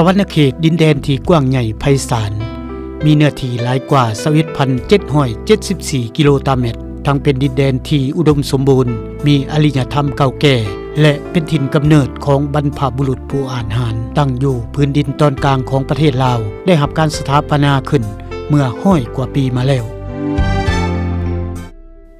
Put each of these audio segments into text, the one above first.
ສະຫວັນນະເຂດ ດິນແດນທີ່ກວ້າງໃຫຍ່ໄພສານ, ມີເນື້ອທີ່ຫຼາຍກວ່າຊາວເອັດພັນເຈັດຮ້ອຍເຈັດສິບສີ່ກິໂລຕາແມັດ, ທັງເປັນດິນແດນທີ່ອຸດົມສົມບູນ, ມີອາລິຍະທຳເກົ່າແກ່ ແລະ ເປັນຖິ່ນກຳເນີດຂອງບັນພະບຸລຸດຜູ້ອາດຫານ, ຕັ້ງຢູ່ພື້ນດິນຕອນກາງຂອງປະເທດລາວ, ໄດ້ຮັບການສະຖາປະນາຂຶ້ນເມື່ອຮ້ອຍກວ່າປີມາແລ້ວ.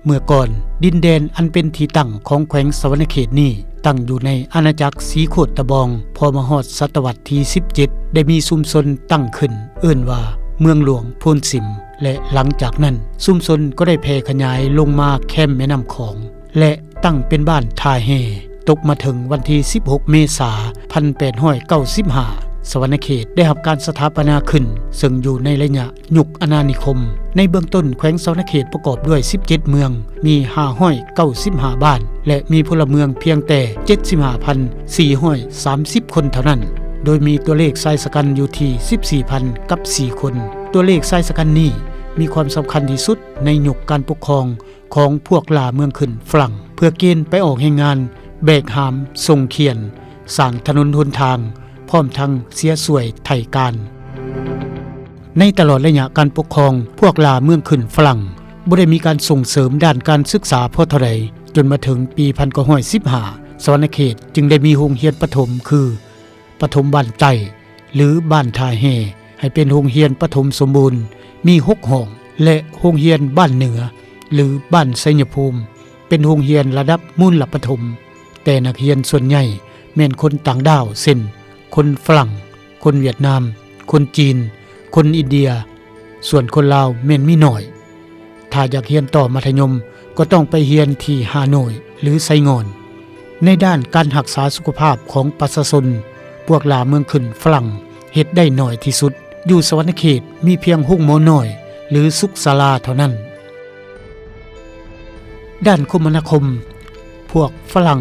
ເມື່ອກ່ອນ, ດິນແດນອັນເປັນທີ່ຕັ້ງຂອງແຂວງສະຫວັນນະເຂດນີ້ ຕັ້ງຢູ່ໃນອານາຈັກສີໂຄດຕະບອງ, ພໍມາຮອດສະຕະວັດທີສິບເຈັດ ໄດ້ມີຊຸມຊົນຕັ້ງຂຶ້ນ ເອີ້ນວ່າເມືອງຫຼວງໂພນສິມ ແລະ ຫຼັງຈາກນັ້ນ, ຊຸມຊົນກໍໄດ້ແຜ່ຂະຫຍາຍລົງມາແຄມແມ່ນ້ຳຂອງ ແລະ ຕັ້ງເປັນບ້ານທ່າແຮ່. ຕົກມາເຖິງວັນທີສິບຫົກ ເມສາ ພັນແປດຮ້ອຍເກົ້າສິບຫ້າ ສະຫວັນນະເຂດໄດ້ຮັບການສະຖາປະນາຂຶ້ນ, ເຊິ່ງຢູ່ໃນໄລຍະຍຸກອານານິຄົມ. ໃນເບື້ອງຕົ້ນ, ແຂວງສະຫວັນນະເຂດປະກອບດ້ວຍສິບເຈັດເມືອງ, ມີຫ້າຮ້ອຍເກົ້າສິບຫ້າບ້ານ ແລະ ມີພົນລະເມືອງພຽງແຕ່ເຈັດສິບຫ້າພັນສີ່ຮ້ອຍສາມສິບຄົນເທົ່ານັ້ນ, ໂດຍມີຕົວເລກຊາຍຊະກັນຢູ່ທີ່ສິບສີ່ພັນກັບສີ່ຄົນ. ຕົວເລກຊາຍຊະກັນນີ້ມີຄວາມສຳຄັນທີ່ສຸດໃນຍຸກການປົກຄອງ ຂອງພວກລ່າເມືອງຂຶ້ນຝຣັ່ງ ເພື່ອເກນໄປອອກແຮງງານ, ແບກຫາມ, ສົ່ງຂຽນ, ສ້າງຖະໜົນຫົນທາງ, ພ້ອມທັງເສຍສ່ວຍໄຖ່ການ. ໃນຕະຫຼອດໄລຍະການປົກຄອງ, ພວກລ່າເມືອງຂຶ້ນຝຣັ່ງບໍ່ໄດ້ມີການສົ່ງເສີມດ້ານການສຶກສາພໍເທົ່າໃດ, ຈົນມາເຖິງປີພັນເກົ້າຮ້ອຍສິບຫ້າ ສະຫວັນນະເຂດຈຶ່ງໄດ້ມີໂຮງຮຽນປະຖົມ ຄື ປະຖົມບ້ານໃຕ້ ຫຼື ບ້ານທ່າແຮ່ ໃຫ້ເປັນໂຮງຮຽນປະຖົມສົມບູນ ມີຫົກຫ້ອງ ແລະ ໂຮງຮຽນບ້ານເໜືອ ຫຼື ບ້ານໄຊຍະພູມ ເປັນໂຮງຮຽນລະດັບມູນລະປະຖົມ, ແຕ່ນັກຮຽນສ່ວນໃຫຍ່ແມ່ນຄົນຕ່າງດ້າວ ເຊັ່ນ ຄົນຝຣັ່ງ, ຄົນຫວຽດນາມ, ຄົນຈີນ, ຄົນອິນເດຍ, ສ່ວນຄົນລາວແມ່ນມີໜ້ອຍ. ຖ້າຢາກຮຽນຕໍ່ມັດທະຍົມ ກໍຕ້ອງໄປຮຽນທີ່ຮ່າໂນ້ຍ ຫຼື ໄຊງ່ອນ. ໃນດ້ານການຮັກສາສຸຂະພາບຂອງປະຊາຊົນ, ພວກລ່າເມືອງຂຶ້ນຝຣັ່ງເຮັດໄດ້ໜ້ອຍທີ່ສຸດ. ຢູ່ສະຫວັນນະເຂດມີພຽງໂຮງໝໍນ້ອຍ ຫຼື ສຸກສາລາເທົ່ານັ້ນ. ດ້ານຄົມມະນາຄົມ, ພວກຝຣັ່ງ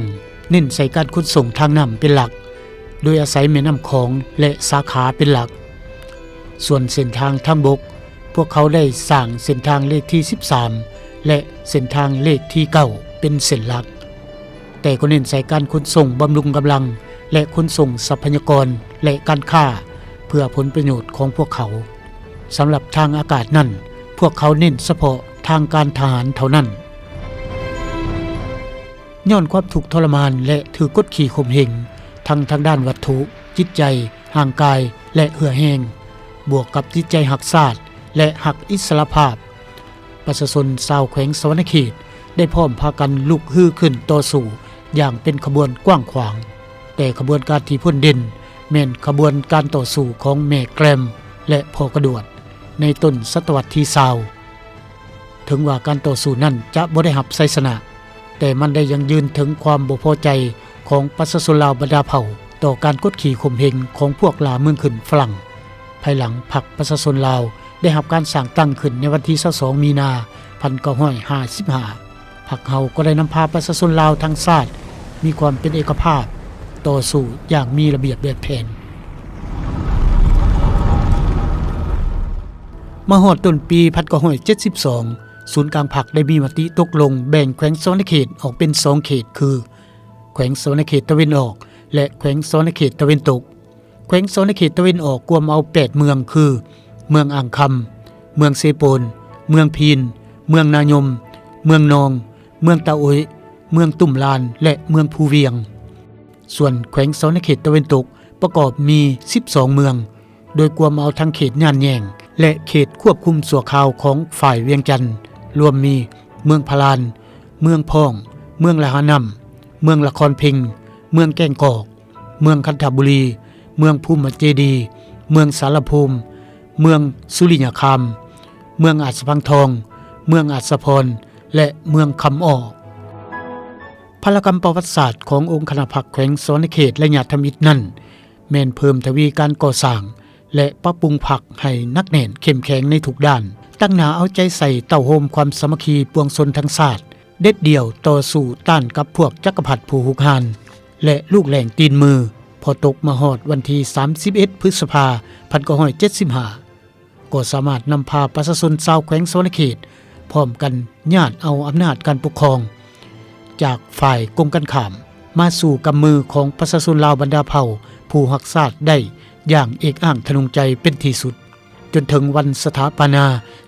ເນັ້ນໃສ່ການຂົນສົ່ງທາງນ້ຳເປັນຫຼັກ, ໂດຍອາໄສແມ່ນ້ຳຂອງ ແລະ ສາຂາເປັນຫຼັກ. ສ່ວນເສັ້ນທາງທາງບົກ, ພວກເຂົາໄດ້ສ້າງເສັ້ນທາງເລກທີສິບສາມ ແລະ ເສັ້ນທາງເລກທີເກົ້າ ເປັນເສັ້ນຫຼັກ, ແຕ່ກໍເນັ້ນໃສ່ການຂົນສົ່ງບຳລຸງກຳລັງ ແລະ ຂົນສົ່ງຊັບພະຍາກອນ ແລະ ການຄ້າ ເພື່ອຜົນປະໂຫຍດຂອງພວກເຂົາ. ສຳລັບທາງອາກາດນັ້ນ, ພວກເຂົາເນັ້ນສະເພາະທາງການທະຫານເທົ່ານັ້ນ. ຍ້ອນຄວາມທຸກທໍລະມານ ແລະ ຖືກກົດຂີ່ຂົ່ມເຫງ ທັງທາງດ້ານວັດຖຸ, ຈິດໃຈ, ຮ່າງກາຍ ແລະ ເຫື່ອແຮງ, ບວກກັບຈິດໃຈຮັກຊາດ ແລະ ຮັກອິດສະຫຼະພາບ, ປະຊາຊົນຊາວແຂວງສະຫວັນນະເຂດ ໄດ້ພ້ອມພາກັນລຸກຮືຂຶ້ນຕໍ່ສູ້ຢ່າງເປັນຂະບວນກວ້າງຂວາງ. ແຕ່ຂະບວນການທີ່ພົ້ນເດັ່ນ ແມ່ນຂະບວນການຕໍ່ສູ້ຂອງແມ່ແກລມ ແລະ ພໍ່ກະດວດ ໃນຕົ້ນສະຕະວັດທີຊາວ. ເຖິງວ່າການຕໍ່ສູ້ນັ້ນຈະບໍ່ໄດ້ຮັບໄຊຊະນະ, ແຕ່ມັນໄດ້ຢັ້ງຢືນເຖິງຄວາມບໍ່ພໍໃຈຂອງປະຊາຊົນລາວບັນດາເຜົ່າຕໍ່ການກົດຂີ່ຂົ່ມເຫງຂອງພວກລ່າເມືອງຂຶ້ນຝຣັ່ງ. ພາຍຫຼັງພັກປະຊາຊົນລາວໄດ້ຮັບການສ້າງຕັ້ງຂຶ້ນໃນວັນທີຊາວສອງ ມີນາ ພັນເກົ້າຮ້ອຍຫ້າສິບຫ້າ ພັກເຮົາກໍໄດ້ນຳພາປະຊາຊົນລາວທັງຊາດມີຄວາມເປັນເອກະພາບ, ຕໍ່ສູ້ຢ່າງມີລະບຽບແບບແຜນ. ມາຮອດຕົ້ນປີພັນເກົ້າຮ້ອຍເຈັດສິບສອງ ສູນກາງພັກໄດ້ມີມະຕິຕົກລົງແບ່ງແຂວງສະຫວັນນະເຂດອອກເປັນສອງເຂດ ຄື ແຂວງສະຫວັນນະເຂດຕາເວັນອອກ ແລະ ແຂວງສະຫວັນນະເຂດຕາເວັນຕົກ. ແຂວງສະຫວັນນະເຂດຕາເວັນອອກກວມເອົາແປດເມືອງ ຄື ເມືອງອ່າງຄຳ, ເມືອງເຊໂປນ, ເມືອງພີນ, ເມືອງນາຍົມ, ເມືອງນອງ, ເມືອງຕາໂອຍ, ເມືອງຕຸ້ມລານ ແລະ ເມືອງພູວຽງ. ສ່ວນແຂວງສະຫວັນນະເຂດຕາເວັນຕົກປະກອບມີສິບສອງເມືອງ, ໂດຍກວມເອົາທັງເຂດຍາດແຍ່ງ ແລະ ເຂດຄວບຄຸມຊົ່ວຄາວຂອງຝ່າຍວຽງຈັນ, ລວມມີ ເມືອງພະລານ, ເມືອງພ້ອງ, ເມືອງລະຫານ້ຳ, ເມືອງລະຄອນເພັງ, ເມືອງແກ້ງກອກ, ເມືອງຄັນທະບູລີ, ເມືອງພູມະເຈດີ, ເມືອງສາລະພູມ, ເມືອງສຸລິຍະຄາມ, ເມືອງອາດສະພັງທອງ, ເມືອງອາດສະພອນ ແລະ ເມືອງຄຳອ້ອ. ພາລະກຳປະຫວັດສາດຂອງອົງຄະນະພັກແຂວງສະຫວັນນະເຂດໄລຍະທຳອິດນັ້ນ ແມ່ນເພີ່ມທະວີການກໍ່ສ້າງ ແລະ ປັບປຸງພັກໃຫ້ໜັກແໜ້ນເຂັ້ມແຂງໃນທຸກດ້ານ, ຕັ້ງໜ້າເອົາໃຈໃສ່ເຕົ້າໂຮມຄວາມສາມັກຄີປວງຊົນທັງຊາດ, ເດັດດ່ຽວຕໍ່ສູ້ຕ້ານກັບພວກຈັກກະພັດຜູ້ຮຸກຮານ ແລະ ລູກແຫຼ້ງຕີນມື, ພໍຕົກມາຮອດວັນທີສາມສິບເອັດ ພຶດສະພາ ພັນເກົ້າຮ້ອຍເຈັດສິບຫ້າ ກໍສາມາດນຳພາປະຊາຊົນຊາວແຂວງສະຫວັນນະເຂດ ພ້ອມກັນຍາດເອົາອຳນາດການປົກຄອງຈາກຝ່າຍກົງກັນຂ້າມ ມາສູ່ກຳມືຂອງປະຊາຊົນລາວບັນດາເຜົ່າຜູ້ຮັກຊາດໄດ້ ຢ່າງເອກອ້າງທະນົງໃຈເປັນທີ່ສຸດ, ຈົນເຖິງວັນສະຖາປະນາ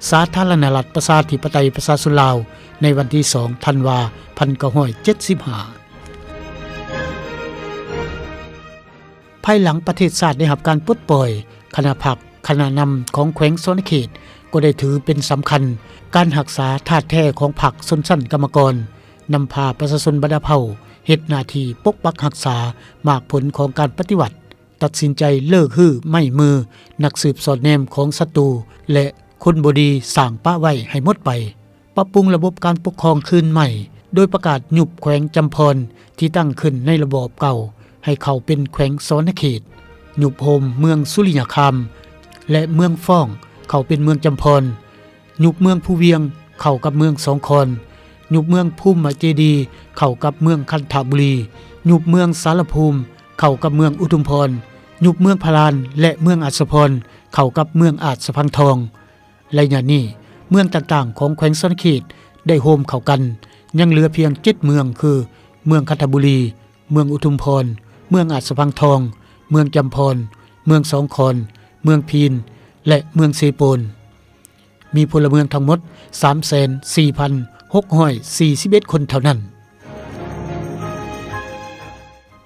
ສາທາລະນະລັດ ປະຊາທິປະໄຕ ປະຊາຊົນລາວ ໃນວັນທີສອງ ທັນວາ ພັນເກົ້າຮ້ອຍເຈັດສິບຫ້າ. ພາຍຫຼັງປະເທດຊາດໄດ້ຮັບການປົດປ່ອຍ, ຄະນະພັກ, ຄະນະນຳຂອງແຂວງສະຫວັນນະເຂດ ກໍໄດ້ຖືເປັນສຳຄັນ ການຮັກສາທາດແທ້ຂອງພັກຊົນຊັ້ນກຳມະກອນ, ນຳພາປະຊາຊົນບັນດາເຜົ່າເຮັດໜ້າທີ່ປົກປັກຮັກສາໝາກຜົນຂອງການປະຕິວັດ, ຕັດສິນໃຈເລີກຮື້ໄມ້ມືນັກສືບສອດແນມຂອງສັດຕູ ແລະ ຄົນບໍ່ດີສ້າງປະໄວ້ໃຫ້ໝົດໄປ. ປັບປຸງລະບົບການປົກຄອງຄືນໃໝ່ ໂດຍປະກາດຍຸບແຂວງຈຳພອນທີ່ຕັ້ງຂຶ້ນໃນລະບອບເກົ່າ ໃຫ້ເຂົ້າເປັນແຂວງສະຫວັນນະເຂດ, ຍຸບໂຮມເມືອງສຸລິຍາຄາມ ແລະ ເມືອງຟ້ອງເຂົ້າເປັນເມືອງຈຳພອນ, ຍຸບເມືອງພູວຽງເຂົ້າກັບເມືອງສອງຄອນ, ຍຸບເມືອງພູມມະເຈດີເຂົ້າກັບເມືອງຄັນທະບູລີ, ຍຸບເມືອງສາລະພູມເຂົ້າກັບເມືອງອຸທຸມພອນ, ຍຸບເມືອງພະລານ ແລະ ເມືອງອາດສະພອນເຂົ້າກັບເມືອງອາດສະພັງທອງ. ໄລຍະນີ້ ເມືອງຕ່າງໆຂອງແຂວງສະຫວັນນະເຂດໄດ້ໂຮມເຂົ້າກັນ, ຍັງເຫຼືອພຽງເຈັດເມືອງ ຄື ເມືອງຄັນທະບູລີ, ເມືອງອຸທຸມພອນ, ເມືອງອາດສະພັງທອງ, ເມືອງຈຳພອນ, ເມືອງສອງຄອນ, ເມືອງພີນ ແລະ ເມືອງເຊໂປນ. ມີພົນລະເມືອງທັງໝົດ ສາມແສນສີ່ພັນຫົກຮ້ອຍສີ່ສິບເອັດຄົນເທົ່ານັ້ນ.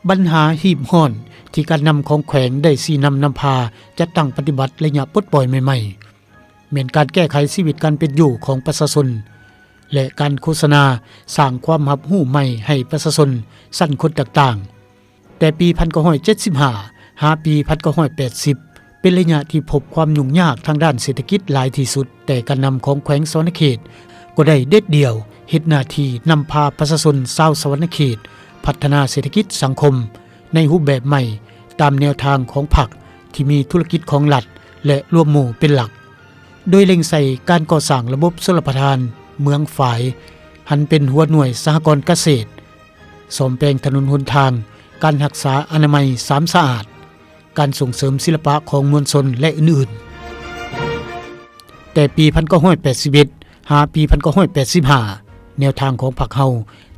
ບັນຫາຮີບຮ້ອນທີ່ການນຳຂອງແຂວງໄດ້ຊີ້ນຳນຳພາຈັດຕັ້ງປະຕິບັດໄລຍະປົດປ່ອຍໃໝ່ໆ ແມ່ນການແກ້ໄຂຊີວິດການເປັນຢູ່ຂອງປະຊາຊົນ ແລະ ການໂຄສະນາສ້າງຄວາມຮັບຮູ້ໃໝ່ໃຫ້ປະຊາຊົນຊັ້ນຄົນຕ່າງໆ. ແຕ່ປີພັນເກົ້າຮ້ອຍເຈັດສິບຫ້າ ຫາປີພັນເກົ້າຮ້ອຍແປດສິບ ເປັນໄລຍະທີ່ພົບຄວາມຫຍຸ້ງຍາກທາງດ້ານເສດຖະກິດຫຼາຍທີ່ສຸດ, ແຕ່ການນຳຂອງແຂວງສະຫວັນນະເຂດກໍໄດ້ເດັດດ່ຽວເຮັດໜ້າທີ່ນຳພາປະຊາຊົນຊາວສະຫວັນນະເຂດພັດທະນາເສດຖະກິດສັງຄົມໃນຮູບແບບໃໝ່ ຕາມແນວທາງຂອງພັກທີ່ມີທຸລະກິດຂອງລັດ ແລະ ລວມໝູ່ເປັນຫຼັກ, ໂດຍເລັ່ງໃສ່ການກໍ່ສ້າງລະບົບຊົນລະປະທານເມືອງຝາຍ ຫັນເປັນຫົວໜ່ວຍສະຫະກອນກະເສດ, ສ້ອມແປງຖະໜົນຫົນທາງ, ການຮັກສາອະນາໄມສາມສະອາດ, ການສົ່ງເສີມສິລະປະຂອງມວນຊົນ ແລະ ອື່ນໆ. ແຕ່ປີພັນເກົ້າຮ້ອຍແປດສິບເອັດ ຫາປີພັນເກົ້າຮ້ອຍແປດສິບຫ້າ ແນວທາງຂອງພັກເຮົາ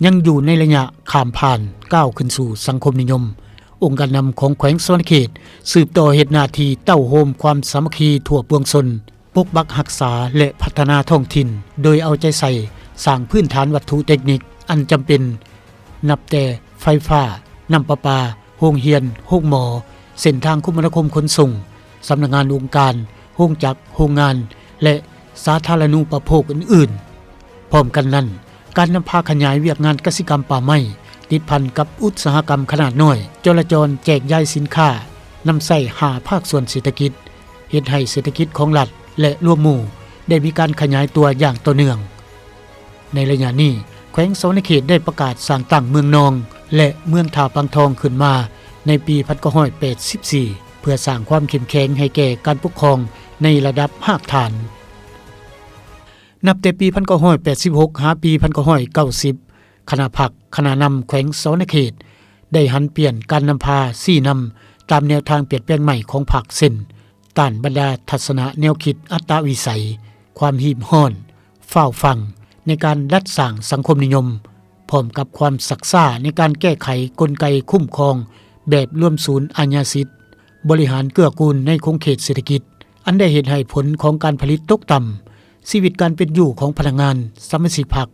ຍັງຢູ່ໃນໄລຍະຂ້າມຜ່ານ ກ້າວຂຶ້ນສູ່ສັງຄົມນິຍົມ. ອົງການນຳຂອງແຂວງສະຫວັນນະເຂດສືບຕໍ່ເຮັດໜ້າທີ່ເຕົ້າໂຮມຄວາມສາມັກຄີທົ່ວປວງຊົນ, ປົກປັກຮັກສາ ແລະ ພັດທະນາທ້ອງຖິ່ນ ໂດຍເອົາໃຈໃສ່ສ້າງພື້ນຖານວັດຖຸເຕັກນິກອັນຈຳເປັນ ນັບແຕ່ໄຟຟ້າ, ນ້ຳປະປາ, ໂຮງຮຽນ, ໂຮງໝໍ, ເສັ້ນທາງຄົມມະນາຄົມຂົນສົ່ງ, ສຳນັກງານອົງການ, ໂຮງຈັກ, ໂຮງງານ ແລະ ສາທາລະນູປະໂພກອື່ນໆ. ພ້ອມກັນນັ້ນ, ການນຳພາຂະຫຍາຍວຽກງານກະສິກຳປ່າໄມ້ ຕິດພັນກັບອຸດສາຫະກຳຂະໜາດນ້ອຍ, ຈໍລະຈອນ, ແຈກຢາຍສິນຄ້າ, ນຳໃຊ້ຫ້າພາກສ່ວນເສດຖະກິດ, ເຮັດໃຫ້ເສດຖະກິດຂອງລັດ ແລະ ລວມໝູ່ໄດ້ມີການຂະຫຍາຍຕົວຢ່າງຕໍ່ເນື່ອງ. ໃນໄລຍະນີ້, ແຂວງສະຫວັນນະເຂດໄດ້ປະກາດສ້າງຕັ້ງເມືອງນອງ ແລະ ເມືອງທ່າປາງທອງຂຶ້ນມາໃນປີພັນເກົ້າຮ້ອຍແປດສິບສີ່ ເພື່ອສ້າງຄວາມເຂັ້ມແຂງໃຫ້ແກ່ການປົກຄອງໃນລະດັບຮາກຖານ. ນັບແຕ່ປີພັນເກົ້າຮ້ອຍແປດສິບຫົກ ຫາປີພັນເກົ້າຮ້ອຍເກົ້າສິບ ຄະນະພັກ, ຄະນະນຳແຂວງສະຫວັນນະເຂດ ໄດ້ຫັນປ່ຽນການນຳພາຊີ້ນຳຕາມແນວທາງປ່ຽນແປງໃໝ່ຂອງພັກ ເຊັ່ນ ຕ້ານບັນດາທັດສະນະແນວຄິດອັດຕະວິໄສ, ຄວາມຮີບຮ້ອນ, ຟ້າວຟັ່ງໃນການດັດສ້າງສັງຄົມນິຍົມ, ພ້ອມກັບຄວາມຊັກຊ້າໃນການແກ້ໄຂກົນໄກຄຸ້ມຄອງແບບລວມສູນອາຍາສິດ, ບໍລິຫານເກື້ອກູນໃນຂົງເຂດເສດຖະກິດ, ອັນໄດ້ເຮັດໃຫ້ຜົນຂອງການຜະລິດຕົກຕ່ຳ, ຊີວິດການເປັນຢູ່ຂອງພະນັກງານ, ສະມາຊິກພັກ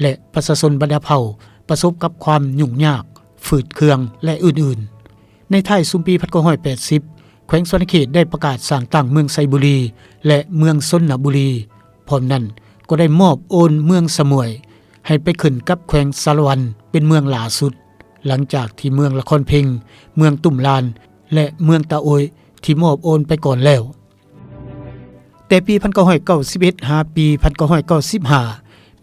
ແລະ ປະຊາຊົນບັນດາເຜົ່າປະສົບກັບຄວາມຫຍຸ້ງຍາກ, ຝືດເຄືອງ ແລະ ອື່ນໆ. ໃນທ້າຍຊຸມປີພັນເກົ້າຮ້ອຍແປດສິບ ແຂວງສະຫວັນນະເຂດໄດ້ປະກາດສ້າງຕັ້ງເມືອງໄຊບູລີ ແລະ ເມືອງຊົນນະບູລີ, ພ້ອມນັ້ນກໍໄດ້ມອບໂອນເມືອງສະໝວຍໃຫ້ໄປຂຶ້ນກັບແຂວງສາລະວັນເປັນເມືອງຫຼ້າສຸດ, ຫຼັງຈາກທີ່ເມືອງລະຄອນເພັງ, ເມືອງຕຸ້ມລານ ແລະ ເມືອງຕາໂອຍທີ່ມອບໂອນໄປກ່ອນແລ້ວ. ແຕ່ປີພັນເກົ້າຮ້ອຍເກົ້າສິບເອັດ ຫາປີພັນເກົ້າຮ້ອຍເກົ້າສິບຫ້າ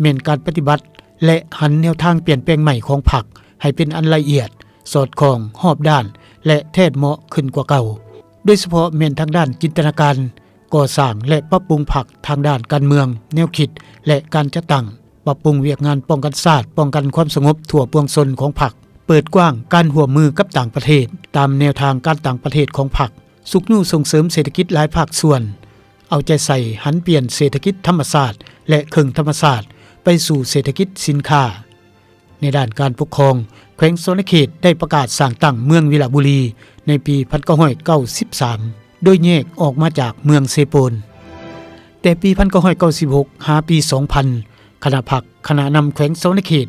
ແມ່ນການປະຕິບັດ ແລະ ຫັນແນວທາງປ່ຽນແປງໃໝ່ຂອງພັກໃຫ້ເປັນອັນລະອຽດ, ສອດຄ່ອງ, ຮອບດ້ານ ແລະ ແທດເໝາະຂຶ້ນກວ່າເກົ່າ, ໂດຍສະເພາະແມ່ນທາງດ້ານຈິນຕະນາການ, ກໍ່ສ້າງ ແລະ ປັບປຸງພັກທາງດ້ານການເມືອງ, ແນວຄິດ ແລະ ການຈັດຕັ້ງ, ປັບປຸງວຽກງານປ້ອງກັນຊາດ, ປ້ອງກັນຄວາມສະຫງົບທົ່ວປວງຊົນຂອງພັກ, ເປີດກວ້າງການຮ່ວມມືກັບຕ່າງປະເທດ ຕາມແນວທາງການຕ່າງປະເທດຂອງພັກ, ຊຸກຍູ້ສົ່ງເສີມເສດຖະກິດຫຼາຍພາກສ່ວນ, ເອົາໃຈໃສ່ຫັນປ່ຽນເສດຖະກິດທຳມະຊາດ ແລະ ເຄິ່ງທຳມະຊາດ ໄປສູ່ເສດຖະກິດສິນຄ້າ. ໃນດ້ານການປົກຄອງ, ແຂວງສະຫວັນນະເຂດໄດ້ປະກາດສ້າງຕັ້ງເມືອງວິລະບູລີ ໃນປີພັນເກົ້າຮ້ອຍເກົ້າສິບສາມ ໂດຍແຍກອອກມາຈາກເມືອງເຊໂປນ. ແຕ່ປີພັນເກົ້າຮ້ອຍເກົ້າສິບຫົກ ຫາປີສອງພັນ ຄະນະພັກ ຄະນະນຳແຂວງສະຫວັນນະເຂດ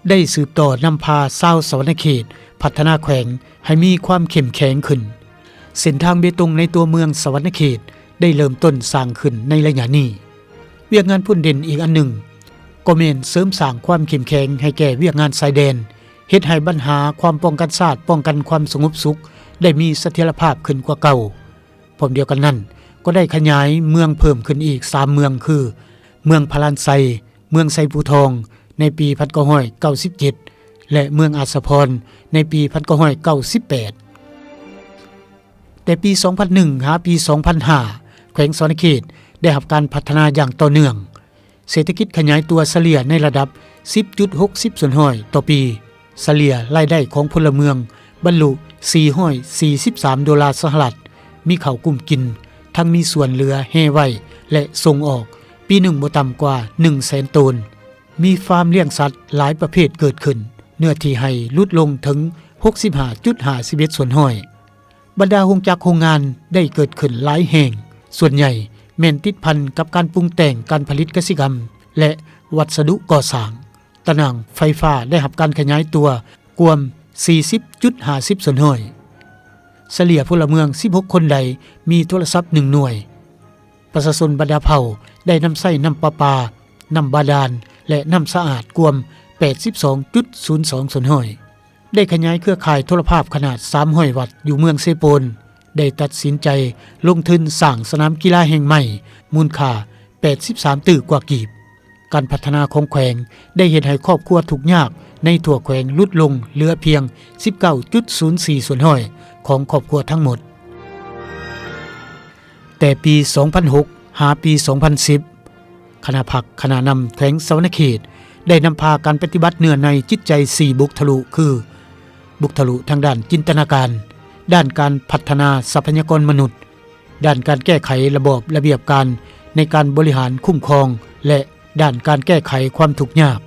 ໄດ້ສືບຕໍ່ນຳພາຊາວສະຫວັນນະເຂດພັດທະນາແຂວງໃຫ້ມີຄວາມເຂັ້ມແຂງຂຶ້ນ. ເສັ້ນທາງເບຕົງໃນຕົວເມືອງສະຫວັນນະເຂດໄດ້ເລີ່ມຕົ້ນສ້າງຂຶ້ນໃນໄລຍະນີ້. ວຽກງານພົ້ນເດັ່ນອີກອັນໜຶ່ງ ກໍແມ່ນເສີມສ້າງຄວາມເຂັ້ມແຂງໃຫ້ແກ່ວຽກງານຊາຍແດນ, ເຮັດໃຫ້ບັນຫາຄວາມປ້ອງກັນຊາດ, ປ້ອງກັນຄວາມສະຫງົບສຸກໄດ້ມີສະຖຽນລະພາບຂຶ້ນກວ່າເກົ່າ. ພ້ອມດຽວກັນນັ້ນ ກໍໄດ້ຂະຫຍາຍເມືອງເພີ່ມຂຶ້ນອີກສາມເມືອງ ຄື ເມືອງພະລານໄຊ, ເມືອງໄຊພູທອງ ໃນປີພັນເກົ້າຮ້ອຍເກົ້າສິບເຈັດ ແລະ ເມືອງອາດສະພອນ ໃນປີພັນເກົ້າຮ້ອຍເກົ້າສິບແປດ. ແຕ່ປີສອງພັນໜຶ່ງ ຫາປີສອງພັນຫ້າ ແຂວງສະຫວັນນະເຂດໄດ້ຮັບການພັດທະນາຢ່າງຕໍ່ເນື່ອງ. ເສດຖະກິດຂະຫຍາຍຕົວສະເລ່ຍໃນລະດັບສິບຈຸດຫົກສິບສ່ວນຮ້ອຍຕໍ່ປີ. ສະເລ່ຍລາຍໄດ້ຂອງພົນລະເມືອງບັນລຸສີ່ຮ້ອຍສີ່ສິບສາມໂດລາສະຫະລັດ, ມີເຂົ້າກຸ້ມກິນ, ທັງມີສ່ວນເຫຼືອແຮ່ໄວ້ ແລະ ສົ່ງອອກ ປີໜຶ່ງບໍ່ຕ່ຳກວ່າໜຶ່ງແສນໂຕນ. ມີຟາມລ້ຽງສັດຫຼາຍປະເພດເກີດຂຶ້ນ, ເນື້ອທີ່ໄຮ່ຫຼຸດລົງເຖິງຫົກສິບຫ້າຈຸດຫ້າສິບເອັດສ່ວນຮ້ອຍ. ບັນດາໂຮງຈັກໂຮງງານໄດ້ເກີດຂຶ້ນຫຼາຍແຫ່ງ, ສ່ວນໃຫຍ່ແມ່ນຕິດພັນກັບການປຸງແຕ່ງການຜະລິດກະສິກຳ ແລະ ວັດສະດຸກໍ່ສ້າງ. ຕາໜ່າງໄຟຟ້າໄດ້ຮັບການຂະຫຍາຍຕົວກວມສີ່ສິບຈຸດຫ້າສິບສ່ວນຮ້ອຍ. ສະເລ່ຍພົນລະເມືອງສິບຫົກຄົນໃດມີໂທລະສັບໜຶ່ງໜ່ວຍ. ປະຊາຊົນບັນດາເຜົ່າໄດ້ນຳໃຊ້ນ້ຳປະປາ, ນ້ຳບາດານ ແລະ ນ້ຳສະອາດກວມແປດສິບສອງຈຸດສູນສອງສ່ວນຮ້ອຍ. ໄດ້ຂະຫຍາຍເຄືອຂ່າຍໂທລະພາບຂະໜາດສາມຮ້ອຍວັດຢູ່ເມືອງເຊໂປນ, ໄດ້ຕັດສິນໃຈລົງທຶນສ້າງສະໜາມກິລາແຫ່ງໃໝ່ ມູນຄ່າແປດສິບສາມຕື້ກວ່າກີບ. ການພັດທະນາຂອງແຂວງໄດ້ເຮັດໃຫ້ຄອບຄົວທຸກຍາກໃນທົ່ວແຂວງຫຼຸດລົງເຫຼືອພຽງສິບເກົ້າຈຸດສູນສີ່ສ່ວນຮ້ອຍຂອງຄອບຄົວທັງໝົດ. ແຕ່ປີສອງພັນຫົກ ຫາປີສອງພັນສິບ ຄະນະພັກຄະນະນຳແຂວງສະຫວັນນະເຂດໄດ້ນຳພາການປະຕິບັດເນື້ອໃນຈິດໃຈສີ່ບຸກທະລຸ ຄື ບຸກທະລຸທາງດ້ານຈິນຕະນາການ, ດ້ານການພັດທະນາຊັບພະຍາກອນມະນຸດ, ດ້ານການແກ້ໄຂລະບອບລະບຽບການໃນການບໍລິຫານຄຸ້ມຄອງ ແລະ ດ້ານການແກ້ໄຂຄວາມທຸກຍາກ.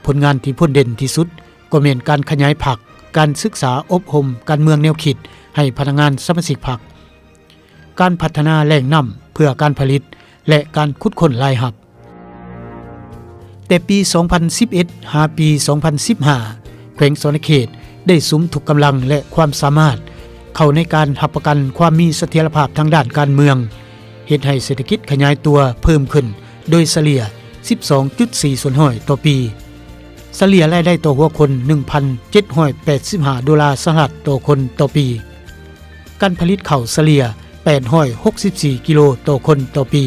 ຜົນງານທີ່ພົ້ນເດັ່ນທີ່ສຸດກໍແມ່ນການຂະຫຍາຍພັກ, ການສຶກສາອົບຮົມການເມືອງແນວຄິດໃຫ້ພະນັກງານສະມາຊິກພັກ, ການພັດທະນາແຫຼ່ງນ້ຳເພື່ອການຜະລິດ ແລະ ການຂຸດຄົ້ນລາຍຮັບ. ແຕ່ປີສອງພັນສິບເອັດ ຫາປີສອງພັນສິບຫ້າ ແຂວງສະຫວັນນະເຂດໄດ້ສຸມທຸກກຳລັງ ແລະ ຄວາມສາມາດເຂົ້າໃນການຮັບປະກັນຄວາມມີສະຖຽນລະພາບທາງດ້ານການເມືອງ, ເຮັດໃຫ້ເສດຖະກິດຂະຫຍາຍຕົວເພີ່ມຂຶ້ນໂດຍສະເລ່ຍສິບສອງຈຸດສີ່ສ່ວນຮ້ອຍຕໍ່ປີ. ສະເລ່ຍລາຍໄດ້ຕໍ່ຫົວຄົນໜຶ່ງພັນເຈັດຮ້ອຍແປດສິບຫ້າໂດລາສະຫະລັດຕໍ່ຄົນຕໍ່ປີ. ການຜະລິດເຂົ້າສະເລ່ຍແປດຮ້ອຍຫົກສິບສີ່ກິໂລຕໍ່ຄົນຕໍ່ປີ.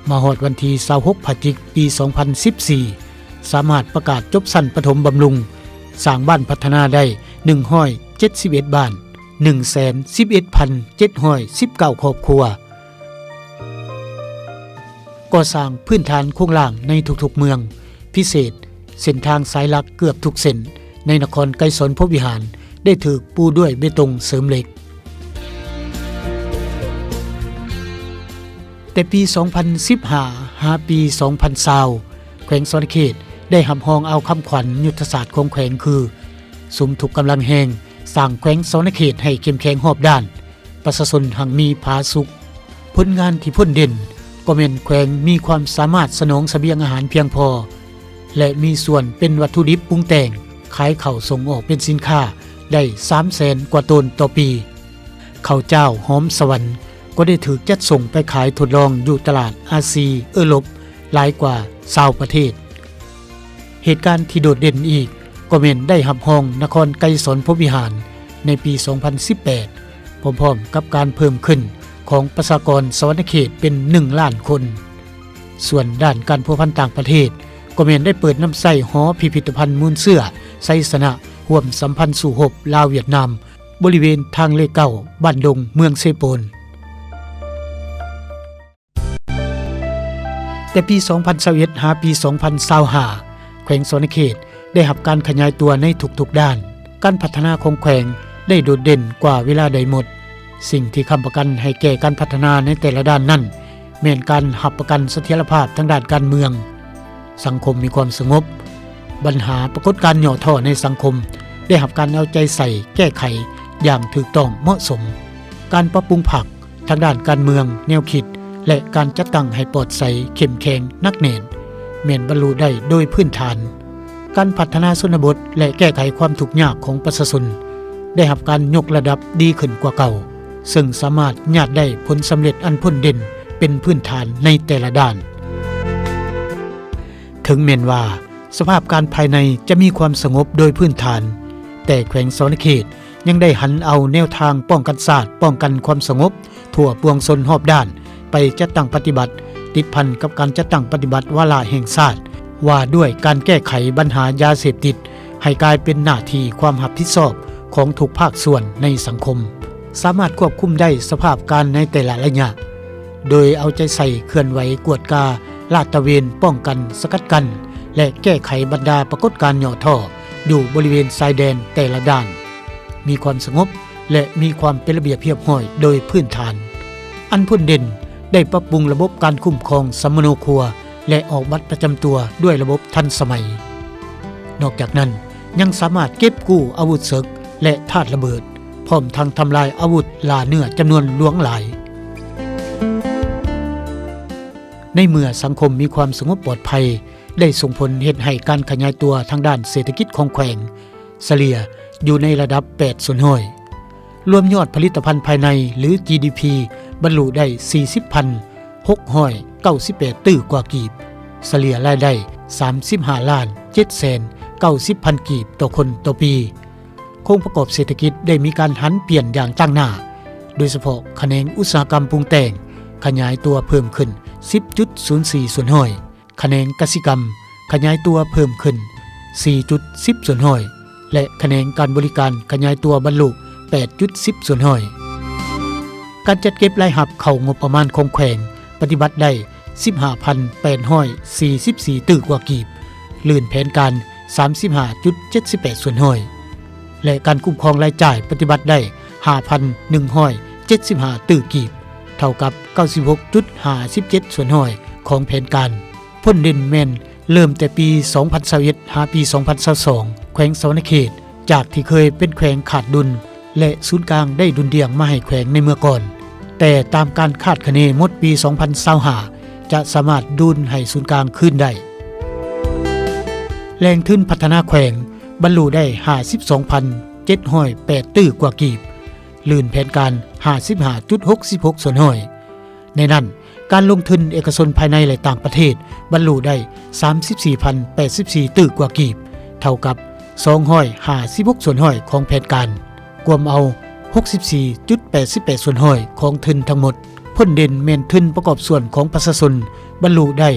ມາຮອດວັນທີຊາວຫົກ ພະຈິກ ປີສອງພັນສິບສີ່ ສາມາດປະກາດຈົບຊັ້ນປະຖົມບຳລຸງ, ສ້າງບ້ານພັດທະນາໄດ້ໜຶ່ງຮ້ອຍເຈັດສິບເອັດບ້ານ, ໜຶ່ງແສນສິບເອັດພັນເຈັດຮ້ອຍສິບເກົ້າຄອບຄົວ. ກໍ່ສ້າງພື້ນຖານໂຄງລ່າງໃນທຸກໆເມືອງ, ພິເສດເສັ້ນທາງສາຍຫຼັກເກືອບທຸກເສັ້ນໃນນະຄອນໄກສອນພົມວິຫານ ໄດ້ຖືກປູດ້ວຍເບຕົງເສີມເຫຼັກ. ແຕ່ປີສອງພັນສິບຫ້າ ຫາປີສອງພັນຊາວ ແຂວງສະຫວັນນະເຂດໄດ້ຮັບຮອງເອົາຄຳຂວັນຍຸດທະສາດຂອງແຂວງ ຄື ສຸມທຸກກຳລັງແຮງ ສ້າງແຂວງສະຫວັນນະເຂດໃຫ້ເຂັ້ມແຂງຮອບດ້ານ, ປະຊາຊົນຮັ່ງມີຜາສຸກ. ຜົນງານທີ່ພົ້ນເດັ່ນກໍແມ່ນແຂວງມີຄວາມສາມາດສະໜອງສະບຽງອາຫານພຽງພໍ ແລະ ມີສ່ວນເປັນວັດຖຸດິບປຸງແຕ່ງ, ຂາຍເຂົ້າສົ່ງອອກເປັນສິນຄ້າໄດ້ສາມແສນກວ່າໂຕນຕໍ່ປີ. ເຂົ້າຈ້າວຫອມສະຫວັນກໍໄດ້ຖືກຈັດສົ່ງໄປຂາຍທົດລອງຢູ່ຕະຫຼາດອາຊີ ເອີຣົບ ຫຼາຍກວ່າຊາວປະເທດ. ເຫດການທີ່ໂດດເດັ່ນອີກກໍແມ່ນໄດ້ຮັບຮອງນະຄອນໄກສອນພົມວິຫານໃນປີສອງພັນສິບແປດ ພ້ອມໆກັບການເພີ່ມຂຶ້ນຂອງປະຊາກອນສະຫວັນນະເຂດເປັນໜຶ່ງລ້ານຄົນ. ສ່ວນດ້ານການພົວພັນຕ່າງປະເທດ ກໍແມ່ນໄດ້ເປີດນຳໃຊ້ຫໍພິພິທະພັນມູນເຊື້ອໄຊຊະນະຮ່ວມສຳພັນສູ້ຮົບລາວ-ຫວຽດນາມ ບໍລິເວນທາງເລກເກົ້າ ບ້ານດົງ ເມືອງເຊໂປນ. ແຕ່ປີສອງພັນຊາວເອັດ ຫາປີສອງພັນຊາວຫ້າ ແຂວງສະຫວັນນະເຂດໄດ້ຮັບການຂະຫຍາຍຕົວໃນທຸກໆດ້ານ. ການພັດທະນາຂອງແຂວງໄດ້ໂດດເດັ່ນກວ່າເວລາໃດໝົດ. ສິ່ງທີ່ຄ້ຳປະກັນໃຫ້ແກ່ການພັດທະນາໃນແຕ່ລະດ້ານນັ້ນ ແມ່ນການຮັບປະກັນສະຖຽນລະພາບທາງດ້ານການເມືອງ, ສັງຄົມມີຄວາມສະຫງົບ, ບັນຫາປາກົດການຫຍໍ້ທໍ້ໃນສັງຄົມໄດ້ຮັບການເອົາໃຈໃສ່ແກ້ໄຂ ຢ່າງຖືກຕ້ອງເໝາະສົມ. ການປັບປຸງພັກທາງດ້ານການເມືອງ, ແນວຄິດ ແລະ ການຈັດຕັ້ງໃຫ້ປອດໃສ, ເຂັ້ມແຂງ, ໜັກແໜ້ນ ແມ່ນບັນລຸໄດ້ໂດຍພື້ນຖານ. ການພັດທະນາຊົນນະບົດ ແລະ ແກ້ໄຂຄວາມທຸກຍາກຂອງປະຊາຊົນ ໄດ້ຮັບການຍົກລະດັບດີຂຶ້ນກວ່າເກົ່າ, ເຊິ່ງສາມາດຍາດໄດ້ຜົນສຳເລັດອັນພົ້ນເດັ່ນເປັນພື້ນຖານໃນແຕ່ລະດ້ານ. ເຖິງແມ່ນວ່າສະພາບການພາຍໃນຈະມີຄວາມສະຫງົບໂດຍພື້ນຖານ, ແຕ່ແຂວງສະຫວັນນະເຂດຍັງໄດ້ຫັນເອົາແນວທາງປ້ອງກັນຊາດ, ປ້ອງກັນຄວາມສະຫງົບ ທົ່ວປວງຊົນຮອບດ້ານ ໄປຈັດຕັ້ງປະຕິບັດ, ຕິດພັນກັບການຈັດຕັ້ງປະຕິບັດວາລະແຫ່ງຊາດ ວ່າດ້ວຍການແກ້ໄຂບັນຫາຢາເສບຕິດ ໃຫ້ກາຍເປັນໜ້າທີ່ຄວາມຮັບຜິດຊອບຂອງທຸກພາກສ່ວນໃນສັງຄົມ, ສາມາດຄວບຄຸມໄດ້ສະພາບການໃນແຕ່ລະໄລຍະ, ໂດຍເອົາໃຈໃສ່ເຄື່ອນໄຫວກວດກາ, ລາດຕະເວນ, ປ້ອງກັນ, ສະກັດກັ້ນ ແລະ ແກ້ໄຂບັນດາປາກົດການຫຍໍ້ທໍ້ຢູ່ບໍລິເວນຊາຍແດນແຕ່ລະດ້ານ. ມີຄວາມສະຫງົບ ແລະ ມີຄວາມເປັນລະບຽບຮຽບຮ້ອຍໂດຍພື້ນຖານ. ອັນພົ້ນເດັ່ນໄດ້ປັບປຸງລະບົບການຄຸ້ມຄອງສຳມະໂນຄົວ ແລະ ອອກບັດປະຈຳຕົວດ້ວຍລະບົບທັນສະໄໝ. ນອກຈາກນັ້ນ, ຍັງສາມາດເກັບກູ້ອາວຸດເສິກ ແລະ ທາດລະເບີດ, ພ້ອມທັງທຳລາຍອາວຸດລ່າເນື້ອຈຳນວນຫຼວງຫຼາຍ. ໃນເມື່ອສັງຄົມມີຄວາມສະຫງົບປອດໄພ, ໄດ້ສົ່ງຜົນເຮັດໃຫ້ການຂະຫຍາຍຕົວທາງດ້ານເສດຖະກິດຂອງແຂວງ ສະເລ່ຍຢູ່ໃນລະດັບແປດສ່ວນຮ້ອຍ. ລວມຍອດຜະລິດຕະພັນພາຍໃນ ຫຼື ຈີດີພີ ບັນລຸໄດ້ສີ່ສິບພັນຫົກຮ້ອຍເກົ້າສິບແປດຕື້ກວ່າກີບ, ສະເລ່ຍລາຍໄດ້ສາມສິບຫ້າລ້ານເຈັດແສນເກົ້າສິບພັນກີບຕໍ່ຄົນຕໍ່ປີ. ໂຄງປະກອບເສດຖະກິດໄດ້ມີການຫັນປ່ຽນຢ່າງຕັ້ງໜ້າ, ໂດຍສະເພາະຂະແໜງອຸດສາຫະກຳປຸງແຕ່ງຂະຫຍາຍຕົວເພີ່ມຂຶ້ນສິບຈຸດສູນສີ່ສ່ວນຮ້ອຍ, ຂະແໜງກະສິກຳຂະຫຍາຍຕົວເພີ່ມຂຶ້ນສີ່ຈຸດສິບສ່ວນຮ້ອຍ ແລະ ຂະແໜງການບໍລິການຂະຫຍາຍຕົວບັນລຸແປດຈຸດສິບສ່ວນຮ້ອຍ. ການຈັດເກັບລາຍຮັບເຂົ້າງົບປະມານຂອງແຂວງປະຕິບັດໄດ້ສິບຫ້າພັນແປດຮ້ອຍສີ່ສິບສີ່ຕື້ກວ່າກີບ, ລື່ນແຜນການສາມສິບຫ້າຈຸດເຈັດສິບແປດສ່ວນຮ້ອຍ ແລະ ການຄຸ້ມຄອງລາຍຈ່າຍປະຕິບັດໄດ້ຫ້າພັນໜຶ່ງຮ້ອຍເຈັດສິບຫ້າຕື້ກີບ, ເທົ່າກັບເກົ້າສິບຫົກຈຸດຫ້າສິບເຈັດສ່ວນຮ້ອຍຂອງແຜນການ. ພົ້ນເດັ່ນແມ່ນເລີ່ມແຕ່ປີສອງພັນຊາວເອັດ ຫາປີສອງພັນຊາວສອງ ແຂວງສະຫວັນນະເຂດ ຈາກທີ່ເຄີຍເປັນແຂວງຂາດດຸນ ແລະ ສູນກາງໄດ້ດຸນດ່ຽງມາໃຫ້ແຂວງໃນເມື່ອກ່ອນ, ແຕ່ຕາມການຄາດຄະເນໝົດປີສອງພັນຊາວຫ້າ ຈະສາມາດດຸນໃຫ້ສູນກາງຄືນໄດ້. ແຫຼ່ງທຶນພັດທະນາແຂວງບັນລຸໄດ້ຫ້າສິບສອງພັນເຈັດຮ້ອຍແປດຕື້ກວ່າກີບ, ລື່ນແຜນການຫ້າສິບຫ້າຈຸດຫົກສິບຫົກສ່ວນຮ້ອຍ. ໃນນັ້ນ, ການລົງທຶນເອກະຊົນພາຍໃນ ແລະ ຕ່າງປະເທດບັນລຸໄດ້ສາມສິບສີ່ພັນແປດສິບສີ່ຕື້ກວ່າກີບ, ເທົ່າກັບສອງຮ້ອຍຫ້າສິບຫົກສ່ວນຮ້ອຍຂອງແຜນການ, ກວມເອົາຫົກສິບສີ່ຈຸດແປດສິບແປດສ່ວນຮ້ອຍຂອງທຶນທັງໝົດ. ຜົນເດັ່ນແມ່ນທຶນປະກອບສ່ວນຂອງປະຊາຊົນບັນລຸໄດ້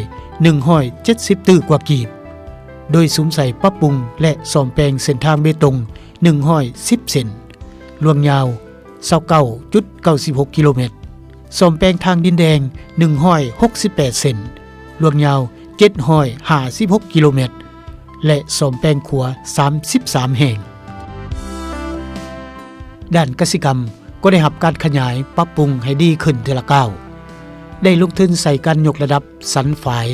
ໜຶ່ງຮ້ອຍເຈັດສິບຕື້ກວ່າກີບ, ໂດຍສຸມໃສ່ປັບປຸງ ແລະ ສ້ອມແປງເສັ້ນທາງເບຕົງໜຶ່ງຮ້ອຍສິບເສັ້ນ, ລວງຍາວຊາວເກົ້າຈຸດເກົ້າສິບຫົກກິໂລແມັດ, ສ້ອມແປງທາງດິນແດງໜຶ່ງຮ້ອຍຫົກສິບແປດເສັ້ນ, ລວງຍາວເຈັດຮ້ອຍຫ້າສິບຫົກກິໂລແມັດ ແລະ ສ້ອມແປງຂົວສາມສິບສາມແຫ່ງ. ດ້ານກະສິກຳກໍໄດ້ຮັບການຂະຫຍາຍປັບປຸງໃຫ້ດີຂຶ້ນເທື່ອລະກ້າວ, ໄດ້ລົງທຶນໃສ່ການຍົກລະດັບສັນຝາຍ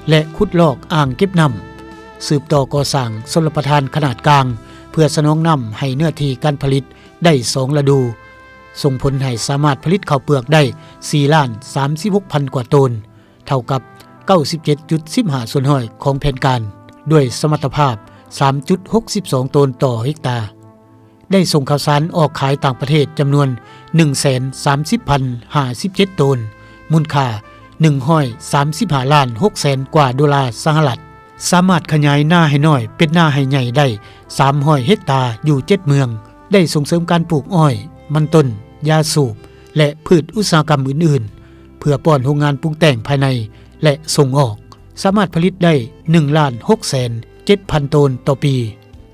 ແລະ ຂຸດລອກອ່າງເກັບນ້ຳ, ສືບຕໍ່ກໍ່ສ້າງຊົນລະປະທານຂະໜາດກາງ ເພື່ອສະໜອງນ້ຳໃຫ້ເນື້ອທີ່ການຜະລິດໄດ້ສອງລະດູ, ສົ່ງຜົນໃຫ້ສາມາດຜະລິດເຂົ້າເປືອກໄດ້ສີ່ລ້ານສາມສິບຫົກພັນກວ່າໂຕນ, ເທົ່າກັບເກົ້າສິບເຈັດຈຸດສິບຫ້າສ່ວນຮ້ອຍຂອງແຜນການ, ດ້ວຍສະມັດຕະພາບສາມຈຸດຫົກສິບສອງໂຕນຕໍ່ເຮັກຕາ. ໄດ້ສົ່ງເຂົ້າສານອອກຂາຍຕ່າງປະເທດຈຳນວນໜຶ່ງແສນສາມສິບພັນຫ້າສິບເຈັດໂຕນ, ມູນຄ່າໜຶ່ງຮ້ອຍສາມສິບຫ້າລ້ານຫົກແສນກວ່າໂດລາສະຫະລັດ. ສາມາດຂະຫຍາຍນາໄຮ່ນ້ອຍເປັນນາໄຮ່ໃຫຍ່ໄດ້ສາມຮ້ອຍເຮັກຕາຢູ່ເຈັດເມືອງ, ໄດ້ສົ່ງເສີມການປູກອ້ອຍ, ມັນຕົ້ນ, ຢາສູບ ແລະ ພືດອຸດສາຫະກຳອື່ນໆ ເພື່ອປ້ອນໂຮງງານປຸງແຕ່ງພາຍໃນ ແລະ ສົ່ງອອກ, ສາມາດຜະລິດໄດ້ໜຶ່ງລ້ານຫົກແສນເຈັດພັນໂຕນຕໍ່ປີ,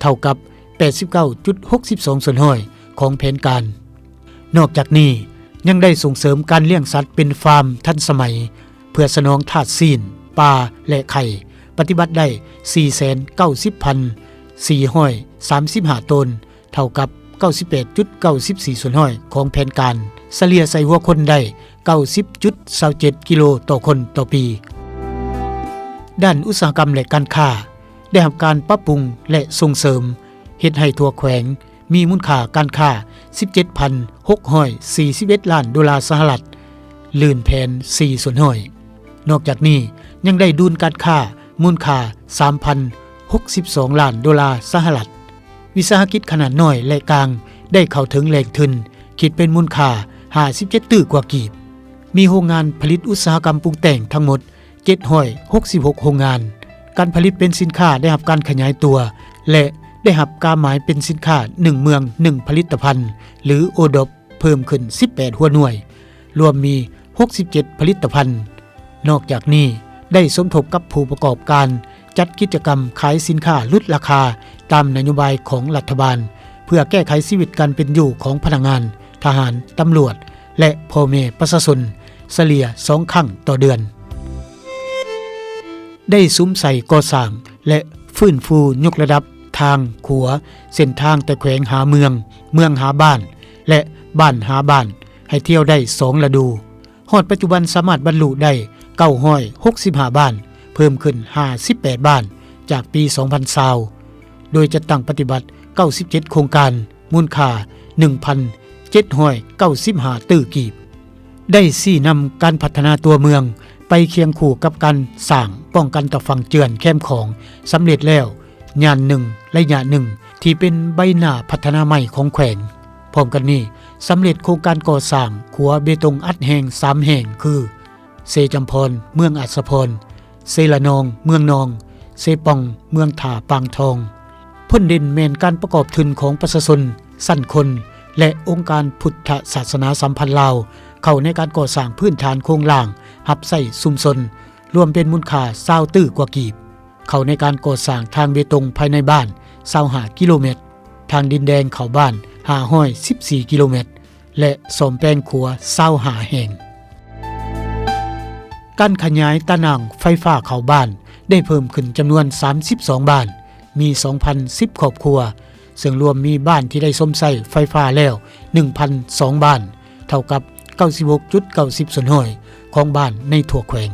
ເທົ່າກັບແປດສິບເກົ້າຈຸດຫົກສິບສອງສ່ວນຮ້ອຍຂອງແຜນການ. ນອກຈາກນີ້, ຍັງໄດ້ສົ່ງເສີມການລ້ຽງສັດເປັນຟາມທັນສະໄໝ ເພື່ອສະໜອງທາດຊີ້ນ, ປາ ແລະ ໄຂ່, ປະຕິບັດໄດ້ສີ່ແສນເກົ້າສິບພັນສີ່ຮ້ອຍສາມສິບຫ້າໂຕນ, ເທົ່າກັບເກົ້າສິບແປດຈຸດເກົ້າສິບສີ່ສ່ວນຮ້ອຍຂອງແຜນການ, ສະເລ່ຍໃສ່ຫົວຄົນໄດ້ເກົ້າສິບຈຸດຊາວເຈັດກິໂລຕໍ່ຄົນຕໍ່ປີ. ດ້ານອຸດສາຫະກຳ ແລະ ການຄ້າ ໄດ້ຮັບການປັບປຸງ ແລະ ສົ່ງເສີມ ເຮັດໃຫ້ທົ່ວແຂວງ ມີມູນຄ່າການຄ້າ ສິບເຈັດພັນຫົກຮ້ອຍສີ່ສິບເອັດລ້ານໂດລາສະຫະລັດ, ລື່ນແຜນສີ່ສ່ວນຮ້ອຍ. ນອກຈາກນີ້ ຍັງໄດ້ດຸນການຄ້າມູນຄ່າ ສາມພັນຫົກສິບສອງລ້ານໂດລາສະຫະລັດ. ວິສາຫະກິດຂະໜາດນ້ອຍ ແລະ ກາງ ໄດ້ເຂົ້າເຖິງແຫຼ່ງທຶນ ຄິດເປັນມູນຄ່າ ຫ້າສິບເຈັດຕື້ກວ່າກີບ. ມີໂຮງງານຜະລິດອຸດສາຫະກຳປຸງແຕ່ງທັງໝົດ ເຈັດຮ້ອຍຫົກສິບຫົກໂຮງງານ. ການຜະລິດເປັນສິນຄ້າໄດ້ຮັບການຂະຫຍາຍຕົວ ແລະ ໄດ້ຮັບກາໝາຍເປັນສິນຄ້າໜຶ່ງເມືອງໜຶ່ງຜະລິດຕະພັນ ຫຼື ໂອດອບ ເພີ່ມຂຶ້ນສິບແປດຫົວໜ່ວຍ, ລວມມີຫົກສິບເຈັດຜະລິດຕະພັນ. ນອກຈາກນີ້ ໄດ້ສົມທົບກັບຜູ້ປະກອບການຈັດກິດຈະກຳຂາຍສິນຄ້າຫຼຸດລາຄາຕາມນະໂຍບາຍຂອງລັດຖະບານ ເພື່ອແກ້ໄຂຊີວິດການເປັນຢູ່ຂອງພະນັກງານ, ທະຫານ, ຕຳຫຼວດ ແລະ ພໍ່ແມ່ປະຊາຊົນ ສະເລ່ຍສອງຄັ້ງຕໍ່ເດືອນ. ໄດ້ສຸມໃສ່ກໍ່ສ້າງ ແລະ ຟື້ນຟູຍົກລະດັບທາງ, ຂົວ, ເສັ້ນທາງແຕ່ແຂວງຫາເມືອງ, ເມືອງຫາບ້ານ ແລະ ບ້ານຫາບ້ານ ໃຫ້ທ່ຽວໄດ້ສອງລະດູ. ຮອດປັດຈຸບັນສາມາດບັນລຸໄດ້ເກົ້າຮ້ອຍຫົກສິບຫ້າບ້ານ, ເພີ່ມຂຶ້ນຫ້າສິບແປດບ້ານຈາກປີສອງພັນຊາວ ໂດຍຈັດຕັ້ງປະຕິບັດເກົ້າສິບເຈັດໂຄງການ, ມູນຄ່າໜຶ່ງພັນເຈັດຮ້ອຍເກົ້າສິບຫ້າຕື້ກີບ. ໄດ້ຊີ້ນຳການພັດທະນາຕົວເມືອງໄປຄຽງຄູ່ກັບການສ້າງປ້ອງກັນຕາຝັ່ງເຈື່ອນແຄມຂອງສຳເລັດແລ້ວ ຍານໜຶ່ງ, ໄລຍະໜຶ່ງ ທີ່ເປັນໃບໜ້າພັດທະນາໃໝ່ຂອງແຂວງ. ພ້ອມກັນນີ້ ສຳເລັດໂຄງການກໍ່ສ້າງຂົວເບຕົງອັດແຮງສາມແຫ່ງ ຄື ເຊຈຳພອນ, ເມືອງອາດສະພອນ, ເຊລະນອງ, ເມືອງນອງ, ເຊປ່ອງ, ເມືອງທ່າປາງທອງ. ຜົນເດັ່ນແມ່ນການປະກອບທຶນຂອງປະຊາຊົນ, ຊັ້ນຄົນ ແລະ ອົງການພຸດທະສາສະໜາສຳພັນລາວ ເຂົ້າໃນການກໍ່ສ້າງພື້ນຖານໂຄງລ່າງຮັບໃຊ້ຊຸມຊົນ, ລວມເປັນມູນຄ່າຊາວຕື້ກວ່າກີບ. ເຂົ້າໃນການກໍ່ສ້າງທາງເບຕົງພາຍໃນບ້ານຊາວຫ້າກິໂລແມັດ, ທາງດິນແດງເຂົ້າບ້ານຫ້າຮ້ອຍສິບສີ່ກິໂລແມັດ ແລະ ສ້ອມແປງຂົວຊາວຫ້າແຫ່ງ. ການຂະຫຍາຍຕາໜ່າງໄຟຟ້າເຂົ້າບ້ານໄດ້ເພີ່ມຂຶ້ນຈຳນວນສາມສິບສອງບ້ານ, ມີສອງພັນສິບຄອບຄົວ, ເຊິ່ງລວມມີບ້ານທີ່ໄດ້ຊົມໃຊ້ໄຟຟ້າແລ້ວໜຶ່ງພັນສອງບ້ານ, ເທົ່າກັບເກົ້າສິບຫົກຈຸດເກົ້າສິບສ່ວນຮ້ອຍຂອງບ້ານໃນທົ່ວແຂວງ.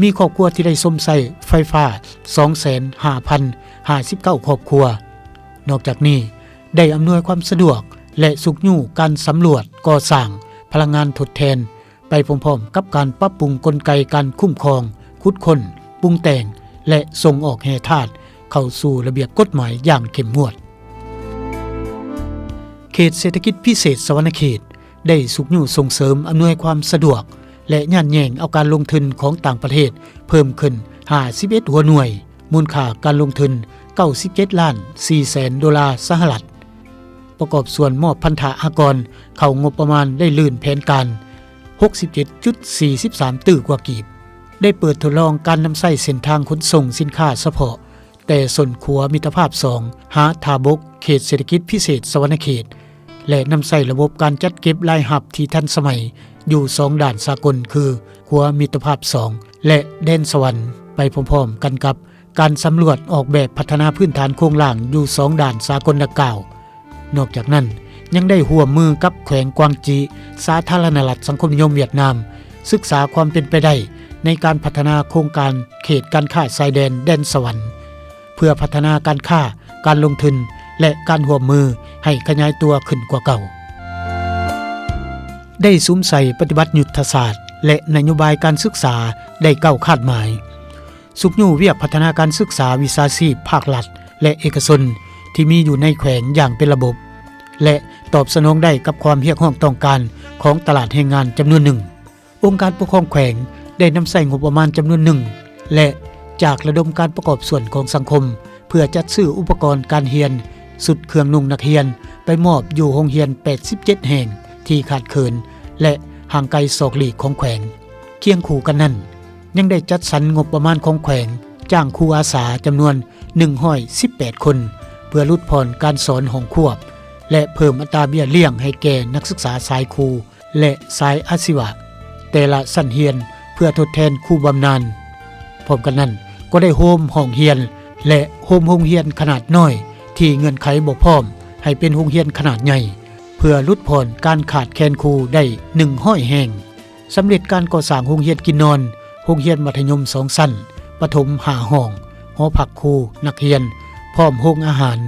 ມີຄອບຄົວທີ່ໄດ້ຊົມໃຊ້ໄຟຟ້າສອງແສນຫ້າພັນຫ້າສິບເກົ້າຄອບຄົວ. ນອກຈາກນີ້ ໄດ້ອຳນວຍຄວາມສະດວກ ແລະ ຊຸກຍູ້ການສຳຫຼວດກໍ່ສ້າງພະລັງງານທົດແທນ ໄປພ້ອມໆກັບການປັບປຸງກົນໄກການຄຸ້ມຄອງ, ຂຸດຄົ້ນ, ປຸງແຕ່ງ ແລະ ສົ່ງອອກແຮ່ທາດເຂົ້າສູ່ລະບຽບກົດໝາຍຢ່າງເຂັ້ມງວດ. ເຂດເສດຖະກິດພິເສດສະຫວັນນະເຂດ ໄດ້ຊຸກຍູ້ສົ່ງເສີມອຳນວຍຄວາມສະດວກ ແລະ ຍາດແຍ່ງເອົາການລົງທຶນຂອງຕ່າງປະເທດເພີ່ມຂຶ້ນຫ້າສິບເອັດຫົວໜ່ວຍ, ມູນຄ່າການລົງທຶນເກົ້າສິບເຈັດລ້ານສີ່ແສນໂດລາສະຫະລັດ. ປະກອບສ່ວນມອບພັນທະອາກອນເຂົ້າງົບປະມານໄດ້ລື່ນແຜນການຫົກສິບເຈັດຈຸດສີ່ສິບສາມຕື້ກວ່າກີບ. ໄດ້ເປີດທົດລອງການນຳໃຊ້ເສັ້ນທາງຂົນສົ່ງສິນຄ້າສະເພາະ ແຕ່ສົ້ນຂົວມິດຕະພາບສອງ ຫາທ່າບົກ ເຂດເສດຖະກິດພິເສດສະຫວັນນະເຂດ ແລະ ນຳໃຊ້ລະບົບການຈັດເກັບລາຍຮັບທີ່ທັນສະໄໝຢູ່ສອງດ່ານສາກົນ ຄື ຂົວມິດຕະພາບສອງ ແລະ ແດນສະຫວັນ ໄປພ້ອມໆກັນກັບການສຳຫຼວດອອກແບບພັດທະນາພື້ນຖານໂຄງລ່າງຢູ່ສອງດ່ານສາກົນດັ່ງກ່າວ. ນອກຈາກນັ້ນ ຍັງໄດ້ຮ່ວມມືກັບແຂວງກວາງຈີ ສາທາລະນະລັດສັງຄົມນິຍົມຫວຽດນາມ ສຶກສາຄວາມເປັນໄປໄດ້ໃນການພັດທະນາໂຄງການເຂດການຄ້າຊາຍແດນແດນສະຫວັນ ເພື່ອພັດທະນາການຄ້າ, ການລົງທຶນ ແລະ ການຮ່ວມມືໃຫ້ຂະຫຍາຍຕົວຂຶ້ນກວ່າເກົ່າ. ໄດ້ສຸມໃສ່ປະຕິບັດຍຸດທະສາດ ແລະ ນະໂຍບາຍການສຶກສາໄດ້ເກົ້າຄາດໝາຍ. ຊຸກຍູ້ວຽກພັດທະນາການສຶກສາວິຊາຊີບພາກລັດ ແລະ ເອກະຊົນທີ່ມີຢູ່ໃນແຂວງຢ່າງເປັນລະບົບ ແລະ ຕອບສະໜອງໄດ້ກັບຄວາມຮຽກຮ້ອງຕ້ອງການຂອງຕະຫຼາດແຮງງານຈຳນວນໜຶ່ງ. ອົງການປົກຄອງແຂວງໄດ້ນຳໃຊ້ງົບປະມານຈຳນວນໜຶ່ງ ແລະ ຈາກລະດົມການປະກອບສ່ວນຂອງສັງຄົມ ເພື່ອຈັດຊື້ອຸປະກອນການຮຽນ, ຊຸດເຄື່ອງນຸ່ງນັກຮຽນ ໄປມອບຢູ່ໂຮງຮຽນແປດສິບເຈັດແຫ່ງທີ່ຂາດເຂີນ ແລະ ຫ່າງໄກສອກຫຼີກຂອງແຂວງ. ຄຽງຄູ່ກັນນັ້ນ ຍັງໄດ້ຈັດສັນງົບປະມານຂອງແຂວງ ຈ້າງຄູອາສາຈຳນວນໜຶ່ງຮ້ອຍສິບແປດຄົນ ເພື່ອຫຼຸດຜ່ອນການສອນຫ້ອງຄວບ ແລະ ເພີ່ມອັດຕາເບ້ຍລ້ຽງໃຫ້ແກ່ນັກສຶກສາສາຍຄູ ແລະ ສາຍອາຊີວະແຕ່ລະຊັ້ນຮຽນ ເພື່ອທົດແທນຄູບຳນານ. ພ້ອມກັນນັ້ນ ກໍໄດ້ໂຮມຫ້ອງຮຽນ ແລະ ໂຮມໂຮງຮຽນຂະໜາດນ້ອຍທີ່ເງື່ອນໄຂບໍ່ພ້ອມ ໃຫ້ເປັນໂຮງຮຽນຂະໜາດໃຫຍ່ ເພື່ອຫຼຸດຜ່ອນການຂາດແຄນຄູໄດ້ໜຶ່ງຮ້ອຍແຫ່ງ. ສຳເລັດການກໍ່ສ້າງໂຮງຮຽນກິນນອນ, ໂຮງຮຽນມັດທະຍົມສອງຊັ້ນ, ປະຖົມຫ້າຫ້ອງ, ຫໍພັກຄູ, ນັກຮຽນ, ພ້ອມໂຮງອາຫານ,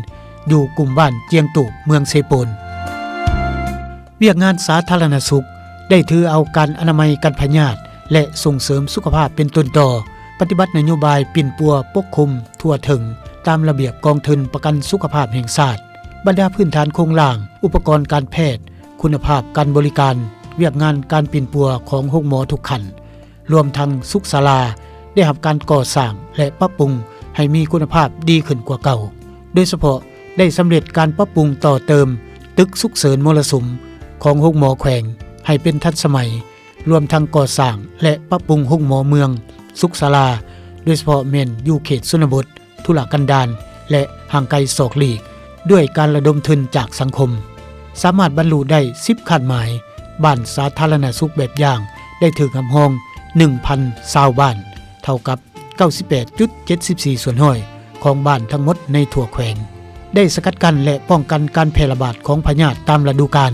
ຢູ່ກຸ່ມບ້ານຈຽງຕູບ ເມືອງເຊໂປນ. ວຽກງານສາທາລະນະສຸກໄດ້ຖືເອົາການອະນາໄມກັນພະຍາດ ແລະ ສົ່ງເສີມສຸຂະພາບເປັນຕົ້ນຕໍ, ປະຕິບັດນະໂຍບາຍປິ່ນປົວປົກຄຸມທົ່ວເຖິງຕາມລະບຽບກອງທຶນປະກັນສຸຂະພາບແຫ່ງຊາດ, ບັນດາພື້ນຖານໂຄງລ່າງ, ອຸປະກອນການແພດ, ຄຸນນະພາບການບໍລິການ, ວຽກງານການປິ່ນປົວຂອງໂຮງໝໍທຸກຂັ້ນ, ລວມທັງສຸກສາລາ ໄດ້ຮັບການກໍ່ສ້າງ ແລະ ປັບປຸງໃຫ້ມີຄຸນນະພາບດີຂຶ້ນກວ່າເກົ່າ, ໂດຍສະເພາະໄດ້ສຳເລັດການປັບປຸງຕໍ່ເຕີມຕຶກສຸກເສີນມໍລະສຸມຂອງໂຮງໝໍແຂວງໃຫ້ເປັນທັນສະໄໝ, ລວມທັງກໍ່ສ້າງ ແລະ ປັບປຸງໂຮງໝໍເມືອງ, ສຸກສາລາ, ໂດຍສະເພາະແມ່ນຢູ່ເຂດຊົນນະບົດ, ທຸລະກັນດານ ແລະ ຫ່າງໄກສອກຫຼີກ, ດ້ວຍການລະດົມທຶນຈາກສັງຄົມ, ສາມາດບັນລຸໄດ້ສິບຄາດໝາຍ, ບ້ານສາທາລະນະສຸກແບບຢ່າງໄດ້ຖືກຮັບຮອງໜຶ່ງພັນຊາວບ້ານ, ເທົ່າກັບເກົ້າສິບແປດຈຸດເຈັດສິບສີ່ສ່ວນຮ້ອຍຂອງບ້ານທັງໝົດໃນທົ່ວແຂວງ, ໄດ້ສະກັດກັ້ນ ແລະ ປ້ອງກັນການແຜ່ລະບາດຂອງພະຍາດຕາມລະດູການ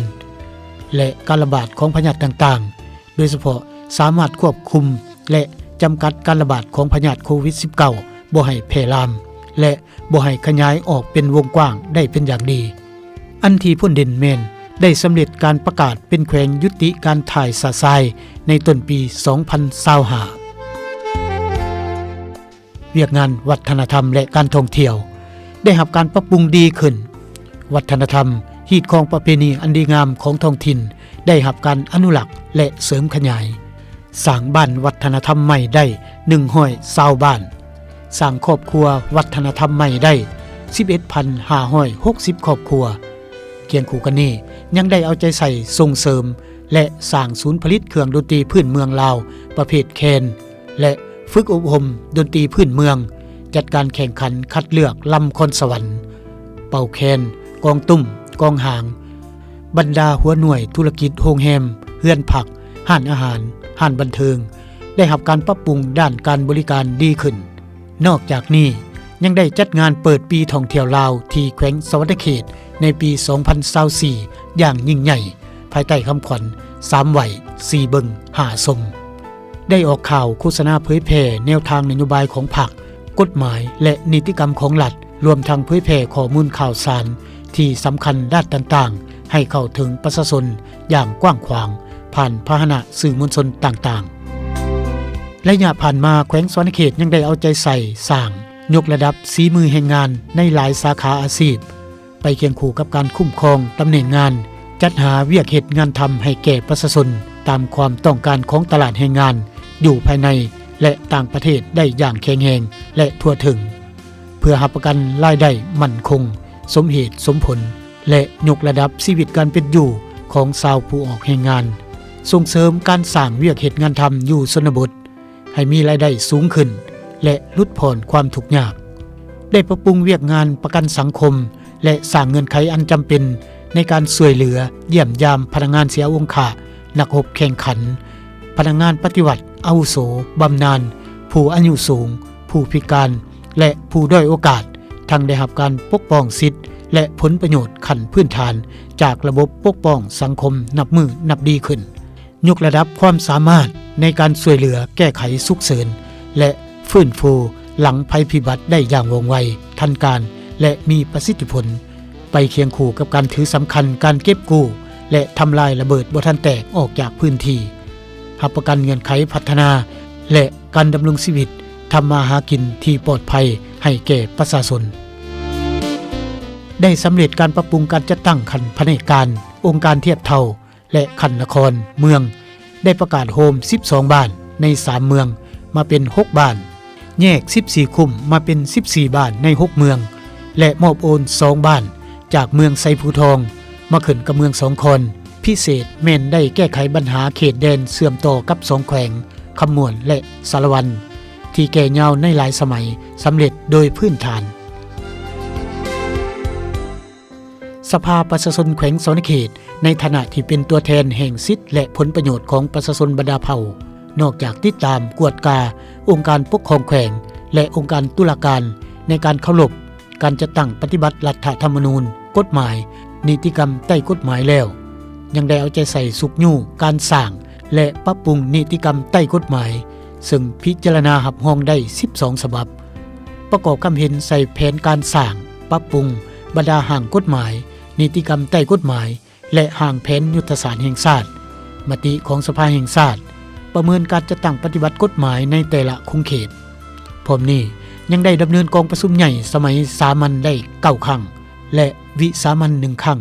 ແລະ ການລະບາດຂອງພະຍາດຕ່າງໆ, ໂດຍສະເພາະສາມາດຄວບຄຸມ ແລະ ຈຳກັດການລະບາດຂອງພະຍາດໂຄວິດສິບເກົ້າ ບໍ່ໃຫ້ແຜ່ລາມ ແລະ ບໍ່ໃຫ້ຂະຫຍາຍອອກເປັນວົງກວ້າງໄດ້ເປັນຢ່າງດີ. ອັນທີ່ພົ້ນເດັ່ນແມ່ນໄດ້ສຳເລັດການປະກາດເປັນແຂວງຍຸຕິການຖ່າຍຊະຊາຍໃນຕົ້ນປີສອງພັນຊາວຫ້າ. ວຽກງານວັດທະນະທຳ ແລະ ການທ່ອງທ່ຽວໄດ້ຮັບການປັບປຸງດີຂຶ້ນ. ວັດທະນະທຳ, ຮີດຄອງປະເພນີອັນດີງາມຂອງທ້ອງຖິ່ນໄດ້ຮັບການອະນຸລັກ ແລະ ເສີມຂະຫຍາຍ. ສ້າງບ້ານວັດທະນະທຳໃໝ່ໄດ້ໜຶ່ງຮ້ອຍຊາວບ້ານ, ສ້າງຄອບຄົວວັດທະນະທຳໃໝ່ໄດ້ສິບເອັດພັນຫ້າຮ້ອຍຫົກສິບຄອບຄົວ. ຄຽງຄູ່ກັນນີ້ ຍັງໄດ້ເອົາໃຈໃສ່ສົ່ງເສີມ ແລະ ສ້າງສູນຜະລິດເຄື່ອງດົນຕີພື້ນເມືອງລາວປະເພດແຄນ ແລະ ຝຶກອົບຮົມດົນຕີພື້ນເມືອງ, ຈັດການແຂ່ງຂັນຄັດເລືອກລຳຄອນສະຫວັນ, ເປົ່າແຄນ, ກອງຕຸ້ມ, ກອງຫາງ, ບັນດາຫົວໜ່ວຍທຸລະກິດໂຮງແຮມ, ເຮືອນພັກ, ຮ້ານອາຫານ, ຮ້ານບັນເທີງ ໄດ້ຮັບການປັບປຸງດ້ານການບໍລິການດີຂຶ້ນ. ນອກຈາກນີ້ ຍັງໄດ້ຈັດງານເປີດປີທ່ອງທ່ຽວລາວທີ່ແຂວງສະຫວັນນະເຂດໃນປີສອງພັນຊາວສີ່ຢ່າງຍິ່ງໃຫຍ່ ພາຍໃຕ້ຄຳຂວັນ ສາມໄຫວ້ ສີ່ເບິ່ງ ຫ້າຊົມ. ໄດ້ອອກຂ່າວໂຄສະນາເຜີຍແຜ່ແນວທາງນະໂຍບາຍຂອງພັກ, ກົດໝາຍ ແລະ ນິຕິກຳຂອງລັດ, ລວມທັງເຜີຍແຜ່ຂໍ້ມູນຂ່າວສານທີ່ສຳຄັນດ້ານຕ່າງໆ ໃຫ້ເຂົ້າເຖິງປະຊາຊົນຢ່າງກວ້າງຂວາງ ຜ່ານພາຫະນະສື່ມວນຊົນຕ່າງໆ. ໄລຍະຜ່ານມາ, ແຂວງສະຫວັນນະເຂດຍັງໄດ້ເອົາໃຈໃສ່ສ້າງ, ຍົກລະດັບສີມືແຮງງານໃນຫຼາຍສາຂາອາຊີບ, ໄປຄຽງຄູ່ກັບການຄຸ້ມຄອງຕຳແໜ່ງງານ, ຈັດຫາວຽກເຮັດງານທຳໃຫ້ແກ່ປະຊາຊົນຕາມຄວາມຕ້ອງການຂອງຕະຫຼາດແຮງງານຢູ່ພາຍໃນ ແລະ ຕ່າງປະເທດໄດ້ຢ່າງແຂງແຮງ ແລະ ທົ່ວເຖິງ, ເພື່ອຮັບປະກັນລາຍໄດ້ໝັ້ນຄົງ, ສົມເຫດສົມຜົນ ແລະ ຍົກລະດັບຊີວິດການເປັນຢູ່ຂອງຊາວຜູ້ອອກແຮງງານ, ສົ່ງເສີມການສ້າງວຽກເຮັດງານທຳຢູ່ຊົນນະບົດ ໃຫ້ມີລາຍໄດ້ສູງຂຶ້ນ ແລະ ຫຼຸດຜ່ອນຄວາມທຸກຍາກ. ໄດ້ປັບປຸງວຽກງານປະກັນສັງຄົມ ແລະ ສ້າງເງື່ອນໄຂອັນຈຳເປັນໃນການຊ່ວຍເຫຼືອຢ້ຽມຢາມພະນັກງານເສຍອົງຄະ, ນັກຮົບແຂ່ງຂັນ, ພະນັກງານປະຕິວັດອາວຸໂສ, ບຳນານ, ຜູ້ອາຍຸສູງ, ຜູ້ພິການ ແລະ ຜູ້ດ້ອຍໂອກາດ, ທັງໄດ້ຮັບການປົກປ້ອງສິດ ແລະ ຜົນປະໂຫຍດຂັ້ນພື້ນຖານຈາກລະບົບປົກປ້ອງສັງຄົມນັບມື້ນັບດີຂຶ້ນ. ຍົກລະດັບຄວາມສາມາດໃນການຊ່ວຍເຫຼືອແກ້ໄຂສຸກເສີນ ແລະ ຟື້ນຟູຫຼັງໄພພິບັດໄດ້ຢ່າງວ່ອງໄວ, ທັນການ ແລະ ມີປະສິດທິຜົນ, ໄປຄຽງຄູ່ກັບການຖືສຳຄັນການເກັບກູ້ ແລະ ທຳລາຍລະເບີດບໍ່ທັນແຕກອອກຈາກພື້ນທີ່, ຮັບປະກັນເງື່ອນໄຂພັດທະນາ ແລະ ການດຳລົງຊີວິດ, ທຳມາຫາກິນທີ່ປອດໄພໃຫ້ແກ່ປະຊາຊົນ. ໄດ້ສຳເລັດການປັບປຸງການຈັດຕັ້ງຂັ້ນພະແນກການ, ອົງການທຽບເທົ່າ ແລະ ຂັ້ນນະຄອນ, ເມືອງ ໄດ້ປະກາດໂຮມສິບສອງບ້ານໃນສາມເມືອງ ມາເປັນຫົກບ້ານ, ແຍກສິບສີ່ຄຸ້ມມາເປັນສິບສີ່ບ້ານໃນຫົກເມືອງ ແລະ ມອບໂອນສອງບ້ານຈາກເມືອງໄຊພູທອງມາຂຶ້ນກັບເມືອງສອງຄອນ. ພິເສດແມ່ນໄດ້ແກ້ໄຂບັນຫາເຂດແດນເຊື່ອມຕໍ່ກັບສອງແຂວງ ຄຳມ່ວນ ແລະ ສາລະວັນ ທີ່ແກ່ຍາວໃນຫຼາຍສະໄໝ ສຳເລັດໂດຍພື້ນຖານ. ສະພາປະຊາຊົນແຂວງສະຫວັນນະເຂດ ໃນຖານະທີ່ເປັນຕົວແທນແຫ່ງສິດ ແລະ ຜົນປະໂຫຍດຂອງປະຊາຊົນບັນດາເຜົ່າ, ນອກຈາກຕິດຕາມ, ກວດກາອົງການປົກຄອງແຂວງ ແລະ ອົງການຕຸລາການໃນການເຄົາລົບການຈັດຕັ້ງປະຕິບັດລັດຖະທຳມະນູນ, ກົດໝາຍ, ນິຕິກຳໃຕ້ກົດໝາຍແລ້ວ, ຍັງໄດ້ເອົາໃຈໃສ່ຊຸກຍູ້ການສ້າງ ແລະ ປັບປຸງນິຕິກຳໃຕ້ກົດໝາຍ, ເຊິ່ງພິຈາລະນາຮັບຮອງໄດ້ສິບສອງສະບັບ, ປະກອບຄຳເຫັນໃສ່ແຜນການສ້າງ, ປັບປຸງ, ບັນດາຮ່າງກົດໝາຍ, ນິຕິກຳໃຕ້ກົດໝາຍ ແລະ ຮ່າງແຜນຍຸດທະສາດແຫ່ງຊາດ, ມະຕິຂອງສະພາແຫ່ງຊາດ, ປະເມີນການຈັດຕັ້ງປະຕິບັດກົດໝາຍໃນແຕ່ລະຂົງເຂດ. ພ້ອມນີ້ຍັງໄດ້ດຳເນີນກອງປະຊຸມໃຫຍ່ສະໄໝສາມັນໄດ້ເກົ້າຄັ້ງ ແລະ ວິສາມັນໜຶ່ງຄັ້ງ.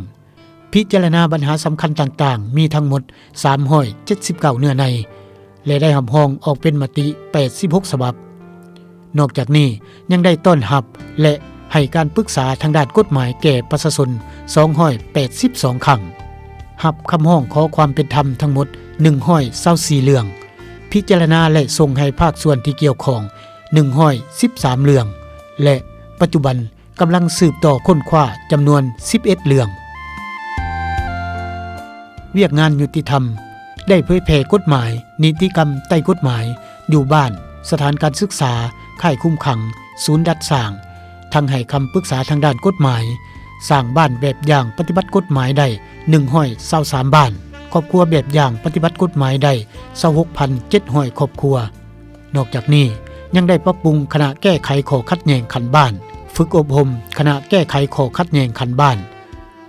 ພິຈາລະນາບັນຫາສຳຄັນຕ່າງໆ ມີທັງໝົດສາມຮ້ອຍເຈັດສິບເກົ້າເນື້ອໃນ ແລະ ໄດ້ຮັບຮອງອອກເປັນມະຕິແປດສິບຫົກສະບັບ. ນອກຈາກນີ້ຍັງໄດ້ຕ້ອນຮັບ ແລະ ໃຫ້ການປຶກສາທາງດ້ານກົດໝາຍແກ່ປະຊາຊົນສອງຮ້ອຍແປດສິບສອງຄັ້ງ, ຮັບຄຳຮ້ອງຂໍຄວາມເປັນທຳທັງໝົດໜຶ່ງຮ້ອຍຊາວສີ່ເລື່ອງ, ພິຈາລະນາ ແລະ ສົ່ງໃຫ້ພາກສ່ວນທີ່ກ່ຽວຂ້ອງໜຶ່ງຮ້ອຍສິບສາມເລື່ອງ ແລະ ປັດຈຸບັນ ກຳລັງສືບຕໍ່ຄົ້ນຄວ້າຈຳນວນສິບເອັດເລື່ອງ. ວຽກງານຍຸຕິທຳ ໄດ້ເຜີຍແຜ່ກົດໝາຍ, ນິຕິກຳໃຕ້ກົດໝາຍ ຢູ່ບ້ານ, ສະຖານການສຶກສາ, ຄ້າຍຄຸມຂັງ, ສູນດັດສ້າງ, ທັງໃຫ້ຄຳປຶກສາທາງດ້ານກົດໝາຍ, ສ້າງບ້ານແບບຢ່າງປະຕິບັດກົດໝາຍໄດ້ໜຶ່ງຮ້ອຍຊາວສາມບ້ານ, ຄອບຄົວແບບຢ່າງປະຕິບັດກົດໝາຍໄດ້ຊາວຫົກພັນເຈັດຮ້ອຍຄອບຄົວ. ນອກຈາກນີ້ຍັງໄດ້ປັບປຸງຄະນະແກ້ໄຂຂໍ້ຂັດແຍ່ງຂັ້ນບ້ານ, ຝຶກອົບຮົມຄະນະແກ້ໄຂຂໍ້ຂັດແຍ່ງຂັ້ນບ້ານ,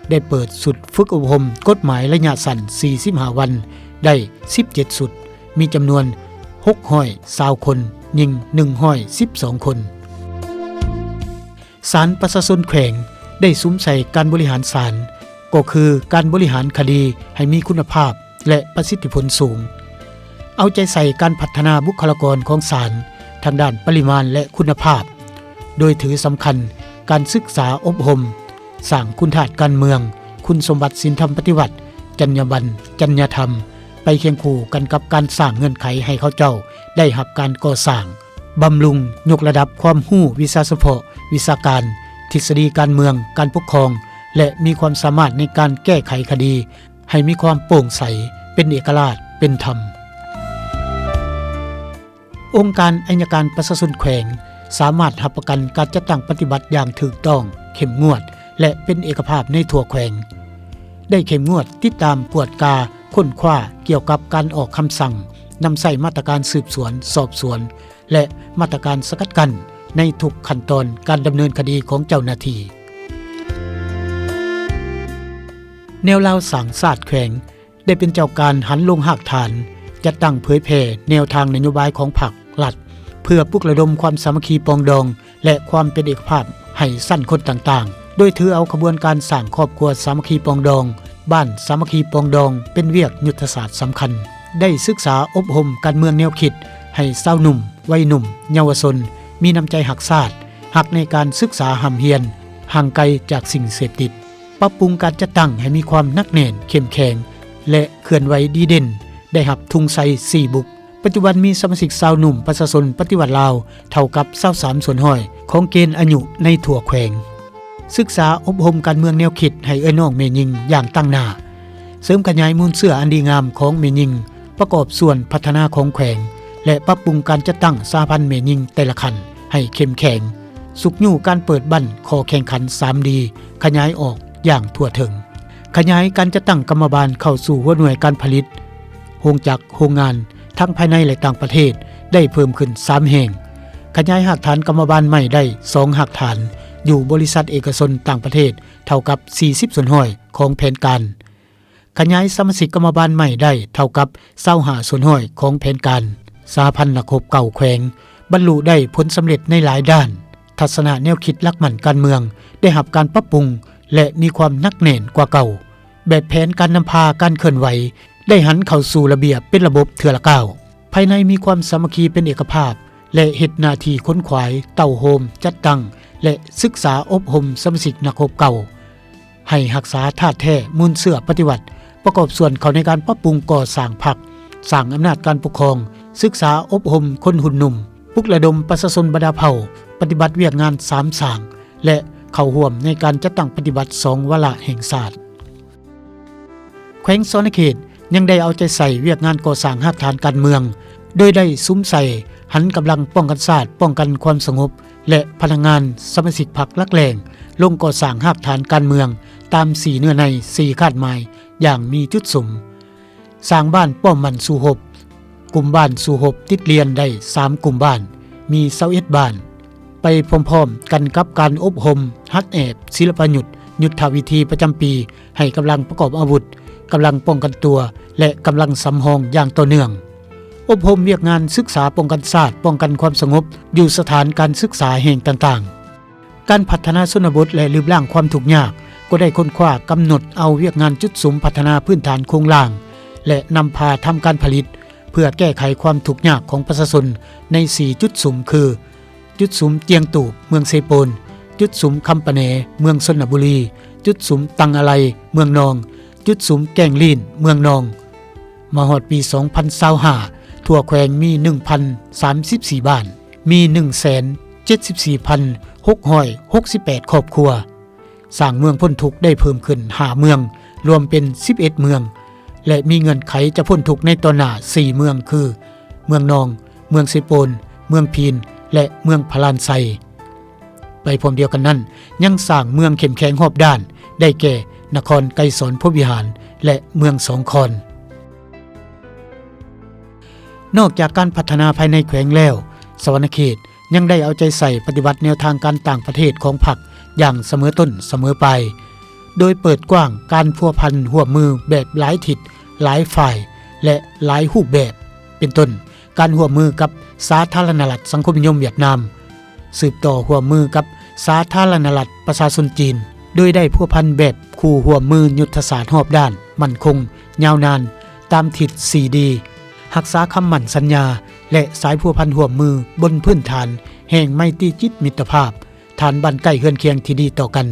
ໄດ້ເປີດຊຸດຝຶກອົບຮົມກົດໝາຍໄລຍະສັ້ນສີ່ສິບຫ້າວັນ ໄດ້ສິບເຈັດຊຸດ, ມີຈຳນວນຫົກຮ້ອຍຊາວຄົນ, ຍິງໜຶ່ງຮ້ອຍສິບສອງຄົນ. ສານປະຊາຊົນແຂວງໄດ້ສຸມໃສ່ການບໍລິຫານສານ, ກໍຄືການບໍລິຫານຄະດີໃຫ້ມີຄຸນນະພາບ ແລະ ປະສິດທິຜົນສູງ, ເອົາໃຈໃສ່ການພັດທະນາບຸກຄະລາກອນຂອງສານທາງດ້ານປະລິມານ ແລະ ຄຸນນະພາບ, ໂດຍຖືສຳຄັນການສຶກສາອົບຮົມ, ສ້າງຄຸນທາດການເມືອງ, ຄຸນສົມບັດສິນທຳປະຕິວັດ, ຈັນຍາບັນ, ຈັນຍາທຳ, ໄປຄຽງຄູ່ກັນກັບການສ້າງເງື່ອນໄຂໃຫ້ເຂົາເຈົ້າໄດ້ຮັບການກໍ່ສ້າງ, ບຳລຸງ, ຍົກລະດັບຄວາມຮູ້ວິຊາສະເພາະ, ວິຊາການ, ທິດສະດີການເມືອງ, ການປົກຄອງ ແລະ ມີຄວາມສາມາດໃນການແກ້ໄຂຄະດີໃຫ້ມີຄວາມໂປ່ງໃສ, ເປັນເອກະລາດ, ເປັນທຳ. ອົງການໄອຍະການປະຊາຊົນແຂວງ ສາມາດຮັບປະກັນການຈັດຕັ້ງປະຕິບັດຢ່າງຖືກຕ້ອງ, ເຂັ້ມງວດ ແລະ ເປັນເອກະພາບໃນທົ່ວແຂວງ, ໄດ້ເຂັ້ມງວດຕິດຕາມກວດກາ ຄົ້ນຄວ້າກ່ຽວກັບການອອກຄຳສັ່ງ, ນຳໃຊ້ມາດຕະການສືບສວນ, ສອບສວນ ແລະ ມາດຕະການສະກັດກັ້ນໃນທຸກຂັ້ນຕອນການດຳເນີນຄະດີຂອງເຈົ້າໜ້າທີ່. ແນວລາວສ້າງຊາດແຂວງ ໄດ້ເປັນເຈົ້າການຫັນລົງຮາກຖານ, ຈັດຕັ້ງເຜີຍແຜ່ແນວທາງນະໂຍບາຍຂອງພັກລັດ ເພື່ອປຸກລະດົມຄວາມສາມັກຄີປອງດອງ ແລະ ຄວາມເປັນເອກະພາບໃຫ້ຊັ້ນຄົນຕ່າງໆ, ໂດຍຖືເອົາຂະບວນການສ້າງຄອບຄົວສາມັກຄີປອງດອງ, ບ້ານສາມັກຄີປອງດອງ ເປັນວຽກຍຸດທະສາດສຳຄັນ, ໄດ້ສຶກສາອົບຮົມການເມືອງແນວຄິດໃຫ້ຊາວໜຸ່ມ, ໄວໜຸ່ມ, ເຍົາວະຊົນ ມີນ້ຳໃຈຮັກຊາດ, ຮັກໃນການສຶກສາຮ່ຳຮຽນ, ຫ່າງໄກຈາກສິ່ງເສບຕິດ. ປັບປຸງການຈັດຕັ້ງໃຫ້ມີຄວາມໜັກແໜ້ນ, ເຂັ້ມແຂງ ແລະ ເຄື່ອນໄຫວດີເດັ່ນ, ໄດ້ຮັບທຸງໄຊສີ່ບຸກ. ປັດຈຸບັນມີສະມາຊິກຊາວໜຸ່ມປະຊາຊົນປະຕິວັດລາວເທົ່າກັບຊາວສາມສ່ວນຮ້ອຍຂອງເກນອາຍຸໃນທົ່ວແຂວງ. ສຶກສາອົບຮົມການເມືອງແນວຄິດໃຫ້ເອື້ອຍນ້ອງແມ່ຍິງຢ່າງຕັ້ງໜ້າ, ເສີມຂະຫຍາຍມູນເຊື້ອອັນດີງາມຂອງແມ່ຍິງ ປະກອບສ່ວນພັດທະນາຂອງແຂວງ ແລະ ປັບປຸງການຈັດຕັ້ງສະຫະພັນແມ່ຍິງແຕ່ລະຂັ້ນໃຫ້ເຂັ້ມແຂງ, ຊຸກຍູ້ການເປີດບັ້ນຂໍ້ແຂ່ງຂັນສາມດີ ຂະຫຍາຍອອກຢ່າງທົ່ວເຖິງ, ຂະຫຍາຍການຈັດຕັ້ງກຳມະບານເຂົ້າສູ່ຫົວໜ່ວຍການຜະລິດ, ໂຮງຈັກ, ໂຮງງານ ທັງພາຍໃນ ແລະ ຕ່າງປະເທດ ໄດ້ເພີ່ມຂຶ້ນສາມແຫ່ງ, ຂະຫຍາຍຮາກຖານກຳມະບານໃໝ່ໄດ້ສອງຮາກຖານ ຢູ່ບໍລິສັດເອກະຊົນຕ່າງປະເທດເທົ່າກັບສີ່ສິບສ່ວນຮ້ອຍຂອງແຜນການ. ຂະຫຍາຍສະມາຊິກກຳມະບານໃໝ່ໄດ້ເທົ່າກັບຊາວຫ້າສ່ວນຮ້ອຍຂອງແຜນການ. ສະຫະພັນນັກຮົບເກົ່າແຂວງບັນລຸໄດ້ຜົນສຳເລັດໃນຫຼາຍດ້ານ, ທັດສະນະແນວຄິດຫຼັກໝັ້ນການເມືອງໄດ້ຮັບການປັບປຸງ ແລະ ມີຄວາມໜັກແໜ້ນກວ່າເກົ່າ, ແບບແຜນການນຳພາການເຄື່ອນໄຫວໄດ້ຫັນເຂົ້າສູ່ລະບຽບເປັນລະບົບເທື່ອລະກ້າວ. ພາຍໃນມີຄວາມສາມັກຄີເປັນເອກະພາບ ແລະ ເຮັດໜ້າທີ່ຂົນຂວາຍ, ເຕົ້າໂຮມ, ຈັດຕັ້ງ ແລະ ສຶກສາອົບຮົມສະມາຊິກນັກຮົບເກົ່າ ໃຫ້ຮັກສາທາດແທ້ມູນເຊື້ອປະຕິວັດ, ປະກອບສ່ວນເຂົ້າໃນການປັບປຸງກໍ່ສ້າງພັກ, ສ້າງອຳນາດການປົກຄອງ, ສຶກສາອົບຮົມຄົນຮຸ່ນໜຸ່ມ, ປຸກລະດົມປະຊາຊົນບັນດາເຜົ່າປະຕິບັດວຽກງານສາມສ້າງ ແລະ ເຂົ້າຮ່ວມໃນການຈັດຕັ້ງປະຕິບັດສອງວາລະແຫ່ງຊາດ. ແຂວງສະຫວັນນະເຂດຍັງໄດ້ເອົາໃຈໃສ່ວຽກງານກໍ່ສ້າງຮາກຖານການເມືອງ, ໂດຍໄດ້ສຸມໃສ່ຫັນກຳລັງປ້ອງກັນຊາດ, ປ້ອງກັນຄວາມສະຫງົບ ແລະ ພະນັກງານສະມາຊິກພັກຫຼັກແຫຼ່ງ ລົງກໍ່ສ້າງຮາກຖານການເມືອງຕາມສີ່ເນື້ອໃນ ສີ່ຄາດໝາຍຢ່າງມີຈຸດສຸມ. ສ້າງບ້ານປ້ອມໝັ້ນສູ້ຮົບ, ກຸ່ມບ້ານສູ້ຮົບຕິດລຽນໄດ້ສາມກຸ່ມບ້ານ, ມີຊາວເອັດບ້ານ, ໄປພ້ອມໆກັນກັບການອົບຮົມຫັດແອບສິລະປະຍຸດ ຍຸດທະວິທີປະຈຳປີ ໃຫ້ກຳລັງປະກອບອາວຸດ, ກຳລັງປ້ອງກັນຕົວ ແລະ ກຳລັງສຳຮອງຢ່າງຕໍ່ເນື່ອງ. ອົບຮົມວຽກງານສຶກສາປ້ອງກັນຊາດ, ປ້ອງກັນຄວາມສະຫງົບ ຢູ່ສະຖານການສຶກສາແຫ່ງຕ່າງໆ. ການພັດທະນາຊົນນະບົດ ແລະ ລຶບລ້າງຄວາມທຸກຍາກ ກໍໄດ້ຄົ້ນຄວ້າກຳນົດເອົາວຽກງານຈຸດສຸມພັດທະນາພື້ນຖານໂຄງລ່າງ ແລະ ນຳພາທຳການຜະລິດ ເພື່ອແກ້ໄຂຄວາມທຸກຍາກຂອງປະຊາຊົນໃນສີ່ຈຸດສຸມ ຄື ຈຸດສຸມຈຽງຕູບ ເມືອງເຊໂປນ, ຈຸດສຸມຄຳປະແນ ເມືອງຊົນນະບູລີ, ຈຸດສຸມຕັງອາໄລ ເມືອງນອງ, ຈຸດສຸມແກ້ງລີ້ນ ເມືອງນອງ. ມາຮອດປີສອງພັນຊາວຫ້າ ທົ່ວແຂວງມີໜຶ່ງພັນສາມສິບສີ່ບ້ານ, ມີໜຶ່ງແສນເຈັດສິບສີ່ພັນຫົກຮ້ອຍຫົກສິບແປດຄອບຄົວ. ສ້າງເມືອງພົ້ນທຸກໄດ້ເພີ່ມຂຶ້ນຫ້າເມືອງ, ລວມເປັນສິບເອັດເມືອງ ແລະ ມີເງື່ອນໄຂຈະພົ້ນທຸກໃນຕອນໜ້າສີ່ເມືອງ ຄື ເມືອງນອງ, ເມືອງເຊໂປນ, ເມືອງພີນ ແລະ ເມືອງພະລານໄຊ. ໄປພ້ອມດຽວກັນນັ້ນ, ຍັງສ້າງເມືອງເຂັ້ມແຂງຮອບດ້ານ ໄດ້ແກ່ ນະຄອນໄກສອນພົມວິຫານ ແລະ ເມືອງສອງຄອນ. ນອກຈາກການພັດທະນາພາຍໃນແຂວງແລ້ວ, ສະຫວັນນະເຂດຍັງໄດ້ເອົາໃຈໃສ່ປະຕິບັດແນວທາງການຕ່າງປະເທດຂອງພັກຢ່າງສະເໝີຕົ້ນສະເໝີປາຍ, ໂດຍເປີດກວ້າງການພົວພັນຮ່ວມມືແບບຫຼາຍທິດ, ຫຼາຍຝ່າຍ ແລະ ຫຼາຍຮູບແບບ, ເປັນຕົ້ນ ການຮ່ວມມືກັບສາທາລະນະລັດສັງຄົມນິຍົມຫວຽດນາມ, ສືບຕໍ່ຮ່ວມມືກັບສາທາລະນະລັດປະຊາຊົນຈີນ, ໂດຍໄດ້ພົວພັນແບບຄູ່ຮ່ວມມືຍຸດທະສາດຮອບດ້ານ, ໝັ້ນຄົງ, ຍາວນານ, ຕາມທິດສີ່ດີ, ຮັກສາຄຳໝັ້ນສັນຍາ ແລະ ສາຍພົວພັນຮ່ວມມືບົນພື້ນຖານແຫ່ງໄມຕີຈິດມິດຕະພາບ, ຖານບ້ານໃກ້ເຮືອນຄຽງທີ່ດີຕໍ່ກັນ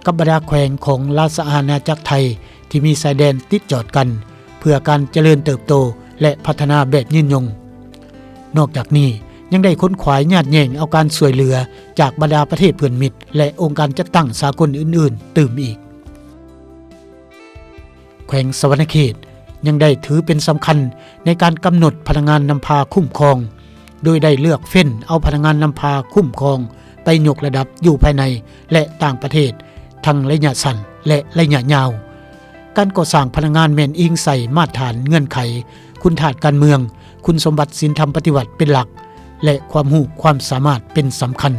ກັບບັນດາແຂວງຂອງລາຊະອານາຈັກໄທທີ່ມີຊາຍແດນຕິດຈອດກັນ ເພື່ອການຈະເລີນເຕີບໂຕ ແລະ ພັດທະນາແບບຍືນຍົງ. ນອກຈາກນີ້ ຍັງໄດ້ຂົນຂວາຍຍາດແຍ່ງເອົາການຊ່ວຍເຫຼືອຈາກບັນດາປະເທດເພື່ອນມິດ ແລະ ອົງການຈັດຕັ້ງສາກົນອື່ນໆຕື່ມອີກ. ແຂວງສະຫວັນນະເຂດຍັງໄດ້ຖືເປັນສຳຄັນໃນການກຳນົດພະນັກງານນຳພາຄຸ້ມຄອງ, ໂດຍໄດ້ເລືອກເຟ້ນເອົາພະນັກງານນຳພາຄຸ້ມຄອງໄປຍົກລະດັບຢູ່ພາຍໃນ ແລະ ຕ່າງປະເທດ ທັງໄລຍະສັ້ນ ແລະ ໄລຍະຍາວ. ການກໍ່ສ້າງພະນັກງານແມ່ນອີງໃສ່ມາດຖານເງື່ອນໄຂ, ຄຸນທາດການເມືອງ, ຄຸນສົມບັດສິນທຳປະຕິວັດເປັນຫຼັກ ແລະ ຄວາມຮູ້ຄວາມສາມາດເປັນສຳຄັນ.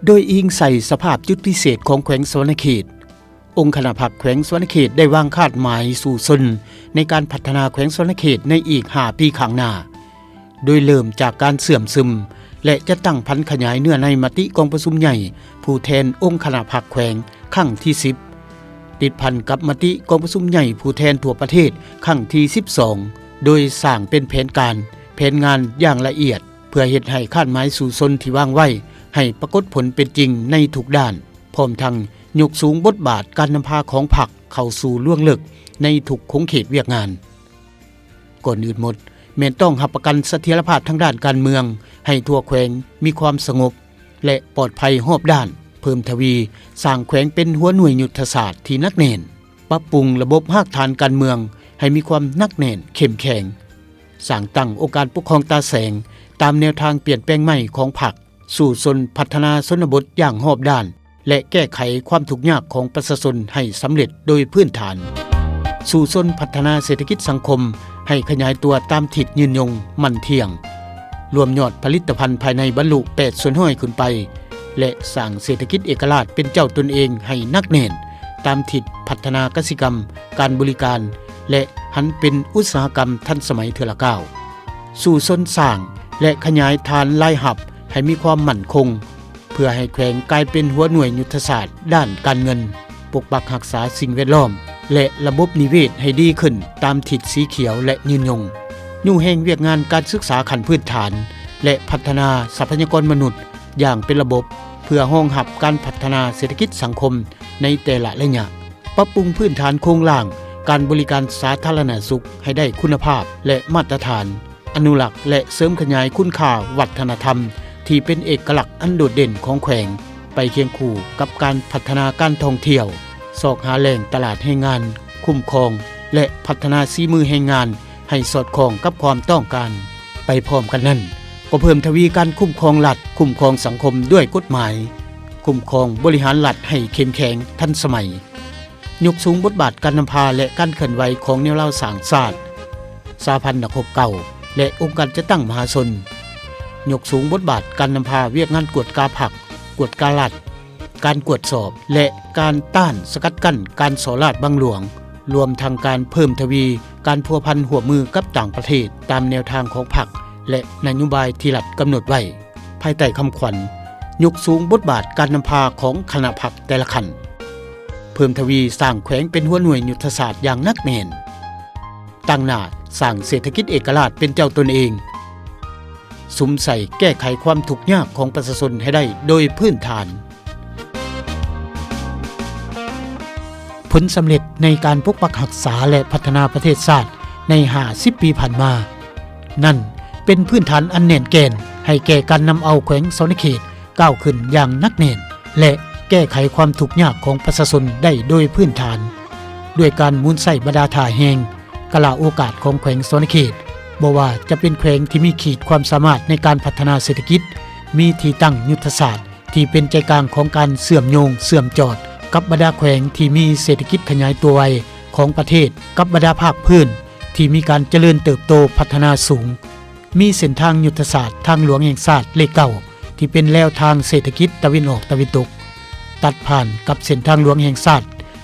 ໂດຍອີງໃສ່ສະພາບຈຸດພິເສດຂອງແຂວງສະຫວັນນະເຂດ, ອົງຄະນະພັກແຂວງສະຫວັນນະເຂດໄດ້ວາງຄາດໝາຍສູ້ຊົນໃນການພັດທະນາແຂວງສະຫວັນນະເຂດໃນອີກຫ້າປີຂ້າງໜ້າ, ໂດຍເລີ່ມຈາກການເຊື່ອມຊຶມ ແລະ ຈັດຕັ້ງຜັນຂະຫຍາຍເນື້ອໃນມະຕິກອງປະຊຸມໃຫຍ່ຜູ້ແທນອົງຄະນະພັກແຂວງຄັ້ງທີສິບ ຕິດພັນກັບມະຕິກອງປະຊຸມໃຫຍ່ຜູ້ແທນທົ່ວປະເທດຄັ້ງທີສິບສອງ ໂດຍສ້າງເປັນແຜນການ, ແຜນງານຢ່າງລະອຽດ ເພື່ອເຮັດໃຫ້ຄາດໝາຍສູ້ຊົນທີ່ວາງໄວ້ໃຫ້ປາກົດຜົນເປັນຈິງໃນທຸກດ້ານ, ພ້ອມທັງຍົກສູງບົດບາດການນຳພາຂອງພັກເຂົ້າສູ່ລວງເລິກໃນທຸກຂົງເຂດວຽກງານ. ກ່ອນອື່ນໝົດ ແມ່ນຕ້ອງຮັບປະກັນສະຖຽນລະພາບທາງດ້ານການເມືອງໃຫ້ທົ່ວແຂວງມີຄວາມສະຫງົບ ແລະ ປອດໄພຮອບດ້ານ, ເພີ່ມທະວີສ້າງແຂວງເປັນຫົວໜ່ວຍຍຸດທະສາດທີ່ໜັກແໜ້ນ, ປັບປຸງລະບົບຮາກຖານການເມືອງໃຫ້ມີຄວາມໜັກແໜ້ນເຂັ້ມແຂງ, ສ້າງຕັ້ງອົງການປົກຄອງຕາແສງຕາມແນວທາງປ່ຽນແປງໃໝ່ຂອງພັກ, ສູ້ຊົນພັດທະນາຊົນນະບົດຢ່າງຮອບດ້ານ ແລະ ແກ້ໄຂຄວາມທຸກຍາກຂອງປະຊາຊົນໃຫ້ສຳເລັດໂດຍພື້ນຖານ, ສູ້ຊົນພັດທະນາເສດຖະກິດສັງຄົມໃຫ້ຂະຫຍາຍຕົວຕາມທິດຍືນຍົງໝັ້ນທ່ຽງ, ລວມຍອດຜະລິດຕະພັນພາຍໃນບັນລຸແປດສ່ວນຮ້ອຍຂຶ້ນໄປ ແລະ ສ້າງເສດຖະກິດເອກະລາດເປັນເຈົ້າຕົນເອງໃຫ້ໜັກແໜ້ນ ຕາມທິດພັດທະນາກະສິກຳ, ການບໍລິການ ແລະ ຫັນເປັນອຸດສາຫະກຳທັນສະໄໝເທື່ອລະກ້າວ, ສູ້ຊົນສ້າງ ແລະ ຂະຫຍາຍຖານລາຍຮັບໃຫ້ມີຄວາມໝັ້ນຄົງ, ເພື່ອໃຫ້ແຂວງກາຍເປັນຫົວໜ່ວຍຍຸດທະສາດດ້ານການເງິນ, ປົກປັກຮັກສາສິ່ງແວດລ້ອມ ແລະ ລະບົບນິເວດໃຫ້ດີຂຶ້ນຕາມທິດສີຂຽວ ແລະ ຍືນຍົງ, ຍູ້ແຮງວຽກງານການສຶກສາຂັ້ນພື້ນຖານ ແລະ ພັດທະນາຊັບພະຍາກອນມະນຸດຢ່າງເປັນລະບົບ ເພື່ອຮອງຮັບການພັດທະນາເສດຖະກິດສັງຄົມໃນແຕ່ລະໄລຍະ, ປັບປຸງພື້ນຖານໂຄງລ່າງການບໍລິການສາທາລະນະສຸກໃຫ້ໄດ້ຄຸນນະພາບ ແລະ ມາດຕະຖານ, ອະນຸລັກ ແລະ ເສີມຂະຫຍາຍຄຸນຄ່າວັດທະນະທຳທີ່ເປັນເອກະລັກອັນໂດດເດັ່ນຂອງແຂວງ, ໄປຄຽງຄູ່ກັບການພັດທະນາການທ່ອງທ່ຽວ, ຊອກຫາແຫຼ່ງຕະຫຼາດແຮງງານ, ຄຸ້ມຄອງ ແລະ ພັດທະນາສີມືແຮງງານໃຫ້ສອດຄ່ອງກັບຄວາມຕ້ອງການ. ໄປພ້ອມກັນນັ້ນ, ກໍເພີ່ມທະວີການຄຸ້ມຄອງລັດ, ຄຸ້ມຄອງສັງຄົມດ້ວຍກົດໝາຍ, ຄຸ້ມຄອງບໍລິຫານລັດໃຫ້ເຂັ້ມແຂງ, ທັນສະໄໝ. ຍົກສູງບົດບາດການນຳພາ ແລະ ການເຄື່ອນໄຫວຂອງແນວລາວສ້າງຊາດ, ສະຫະພັນນັກຮົບເກົ່າ ແລະ ອົງການຈັດຕັ້ງມະຫາຊົນ, ຍົກສູງບົດບາດການນຳພາວຽກງານກວດກາພັກ, ກວດກາລັດ, ການກວດສອບ ແລະ ການຕ້ານສະກັດກັ້ນການສໍ້ລາດບັງຫຼວງ, ລວມທັງການເພີ່ມທະວີການພົວພັນຮ່ວມມືກັບຕ່າງປະເທດ ຕາມແນວທາງຂອງພັກ ແລະ ນະໂຍບາຍທີ່ລັດກຳນົດໄວ້. ພາຍໃຕ້ຄຳຂວັນ ຍົກສູງບົດບາດການນຳພາຂອງຄະນະພັກແຕ່ລະຂັ້ນ, ເພີ່ມທະວີສ້າງແຂວງເປັນຫົວໜ່ວຍຍຸດທະສາດຢ່າງໜັກແໜ້ນ, ຕັ້ງໜ້າສ້າງເສດຖະກິດເອກະລາດເປັນເຈົ້າຕົນເອງ, ສຸມໃສ່ແກ້ໄຂຄວາມທຸກຍາກຂອງປະຊາຊົນໃຫ້ໄດ້ໂດຍພື້ນຖານ. ຜົນສຳເລັດໃນການປົກປັກຮັກສາ ແລະ ພັດທະນາປະເທດຊາດໃນຫ້າສິບປີຜ່ານມານັ້ນ ເປັນພື້ນຖານອັນແໜ້ນແກ່ນໃຫ້ແກ່ການນຳເອົາແຂວງສະຫວັນນະເຂດ ກ້າວຂຶ້ນຢ່າງໜັກແໜ້ນ ແລະ ແກ້ໄຂຄວາມທຸກຍາກຂອງປະຊາຊົນໄດ້ໂດຍພື້ນຖານ ດ້ວຍການໝູນໃຊ້ບັນດາທ່າແຮງ, ກະລາໂອກາດຂອງແຂວງສະຫວັນນະເຂດ, ບໍ່ວ່າຈະເປັນແຂວງທີ່ມີຂີດຄວາມສາມາດໃນການພັດທະນາເສດຖະກິດ, ມີທີ່ຕັ້ງຍຸດທະສາດທີ່ເປັນໃຈກາງຂອງການເຊື່ອມໂຍງເຊື່ອມຈອດກັບບັນດາແຂວງທີ່ມີເສດຖະກິດຂະຫຍາຍຕົວໄວຂອງປະເທດ, ກັບບັນດາພາກພື້ນທີ່ມີການຈະເລີນເຕີບໂຕພັດທະນາສູງ. ມີເສັ້ນທາງຍຸດທະສາດທາງຫຼວງແຫ່ງຊາດເລກເກົ້າ ທີ່ເປັນແລວທາງເສດຖະກິດຕາເວັນອອກຕາເວັນຕົກ, ຕັດຜ່ານກັບເສັ້ນທາງຫຼວງແຫ່ງຊາດ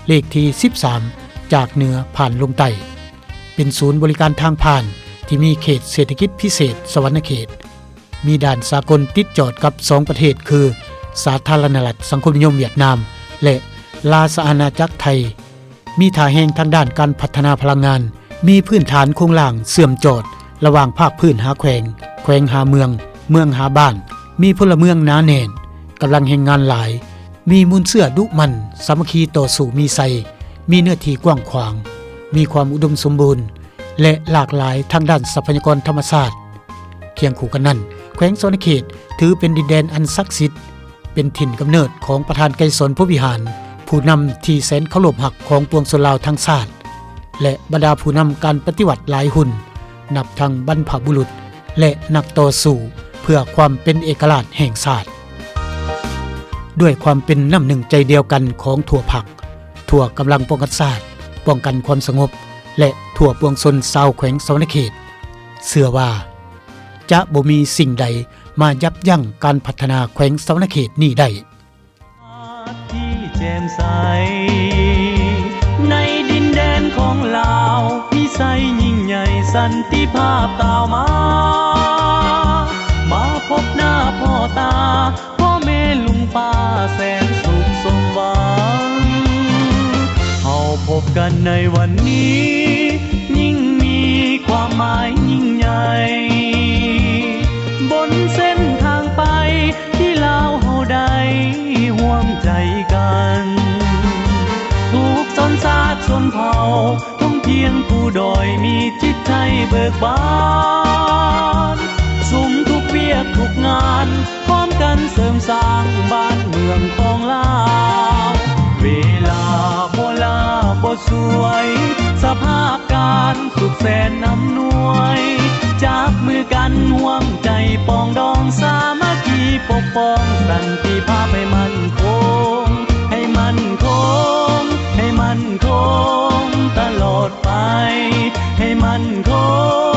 ເລກທີສິບສາມ ຈາກເໜືອຜ່ານລົງໃຕ້, ເປັນສູນບໍລິການທາງຜ່ານທີ່ມີເຂດເສດຖະກິດພິເສດສະຫວັນນະເຂດ, ມີດ່ານສາກົນຕິດຈອດກັບສອງປະເທດຄື ສາທາລະນະລັດສັງຄົມນິຍົມຫວຽດນາມ ແລະ ລາຊະອານາຈັກໄທ. ມີທ່າແຮງທາງດ້ານການພັດທະນາພະລັງງານ, ມີພື້ນຖານໂຄງລ່າງເຊື່ອມຈອດລະຫວ່າງພາກພື້ນຫາແຂວງ, ແຂວງຫາເມືອງ, ເມືອງຫາບ້ານ, ມີພົນລະເມືອງໜາແໜ້ນ, ກຳລັງແຮງງານຫຼາຍ, ມີມູນເຊື້ອດຸໝັ່ນ, ສາມັກຄີຕໍ່ສູ້ມີໄຊ, ມີເນື້ອທີ່ກວ້າງຂວາງ, ມີຄວາມອຸດົມສົມບູນ ແລະ ຫຼາກຫຼາຍທາງດ້ານຊັບພະຍາກອນທຳມະຊາດ. ຄຽງຄູ່ກັນນັ້ນ, ແຂວງສະຫວັນນະເຂດຖືເປັນດິນແດນອັນສັກສິດ, ເປັນຖິ່ນກຳເນີດຂອງປະທານໄກສອນ ພົມວິຫານ, ຜູ້ນຳທີ່ແສນເຄົາລົບຮັກຂອງປວງຊົນລາວທັງຊາດ ແລະ ບັນດາຜູ້ນຳການປະຕິວັດຫຼາຍຮຸ່ນ, ນັບທັງບັນພະບຸລຸດ ແລະ ນັກຕໍ່ສູ້ເພື່ອຄວາມເປັນເອກະລາດແຫ່ງຊາດ. ດ້ວຍຄວາມເປັນນ້ຳໜຶ່ງໃຈດຽວກັນຂອງທົ່ວພັກ, ທົ່ວກຳລັງປ້ອງກັນຊາດ, ປ້ອງກັນຄວາມສະຫງົບ ແລະ ທົ່ວປວງຊົນຊາວແຂວງສະຫວັນນະເຂດ, ເຊື່ອວ່າຈະບໍ່ມີສິ່ງໃດມາຢັບຢັ້ງການພັດທະນາແຂວງສະຫວັນນະເຂດນີ້ໄດ້. ທີ່ແຈ່ມໃສ ໃນດິນແດນຂອງລາວ ມີໄຊຍິ່ງໃຫຍ່ ສັນຕິພາບກ້າວມາ ມາພົບໜ້າພໍ້ຕາ ພໍ່ແມ່ລຸງປ້າແສນສຸກສົມຫວັງ ເຮົາພົບກັນໃນວັນນີ້ ຍິ່ງມີຄວາມໝາຍຍິ່ງໃຫຍ່ ບົນເສັ້ນທາງໄປ ທີ່ລາວເຮົາໄດ້ຮ່ວມໃຈກັນ ທຸກຊົນຊາດຊົນເຜົ່າ ທົ່ງພຽງຜູ້ດອຍ ມີຈິດໃຈເບີກບານ ສຸມທຸກວຽກທຸກງານ ພ້ອມກັນເສີມສ້າງບ້ານເມືອງຂອງລາວ ເວລາບໍ່ຫຼ້າບໍ່ສວຍ ສະພາບການສຸກແສນອຳນວຍ ຈັບມືກັນຮ່ວມໃຈປອງດອງ ສາມັກຄີປົກປ້ອງ ສັນຕິພາບໃຫ້ໝັ້ນຄົງ ໃຫ້ໝັ້ນຄົງ ໃຫ້ໝັ້ນຄົງຕະຫຼອດໄປ ໃຫ້ໝັ້ນຄົງ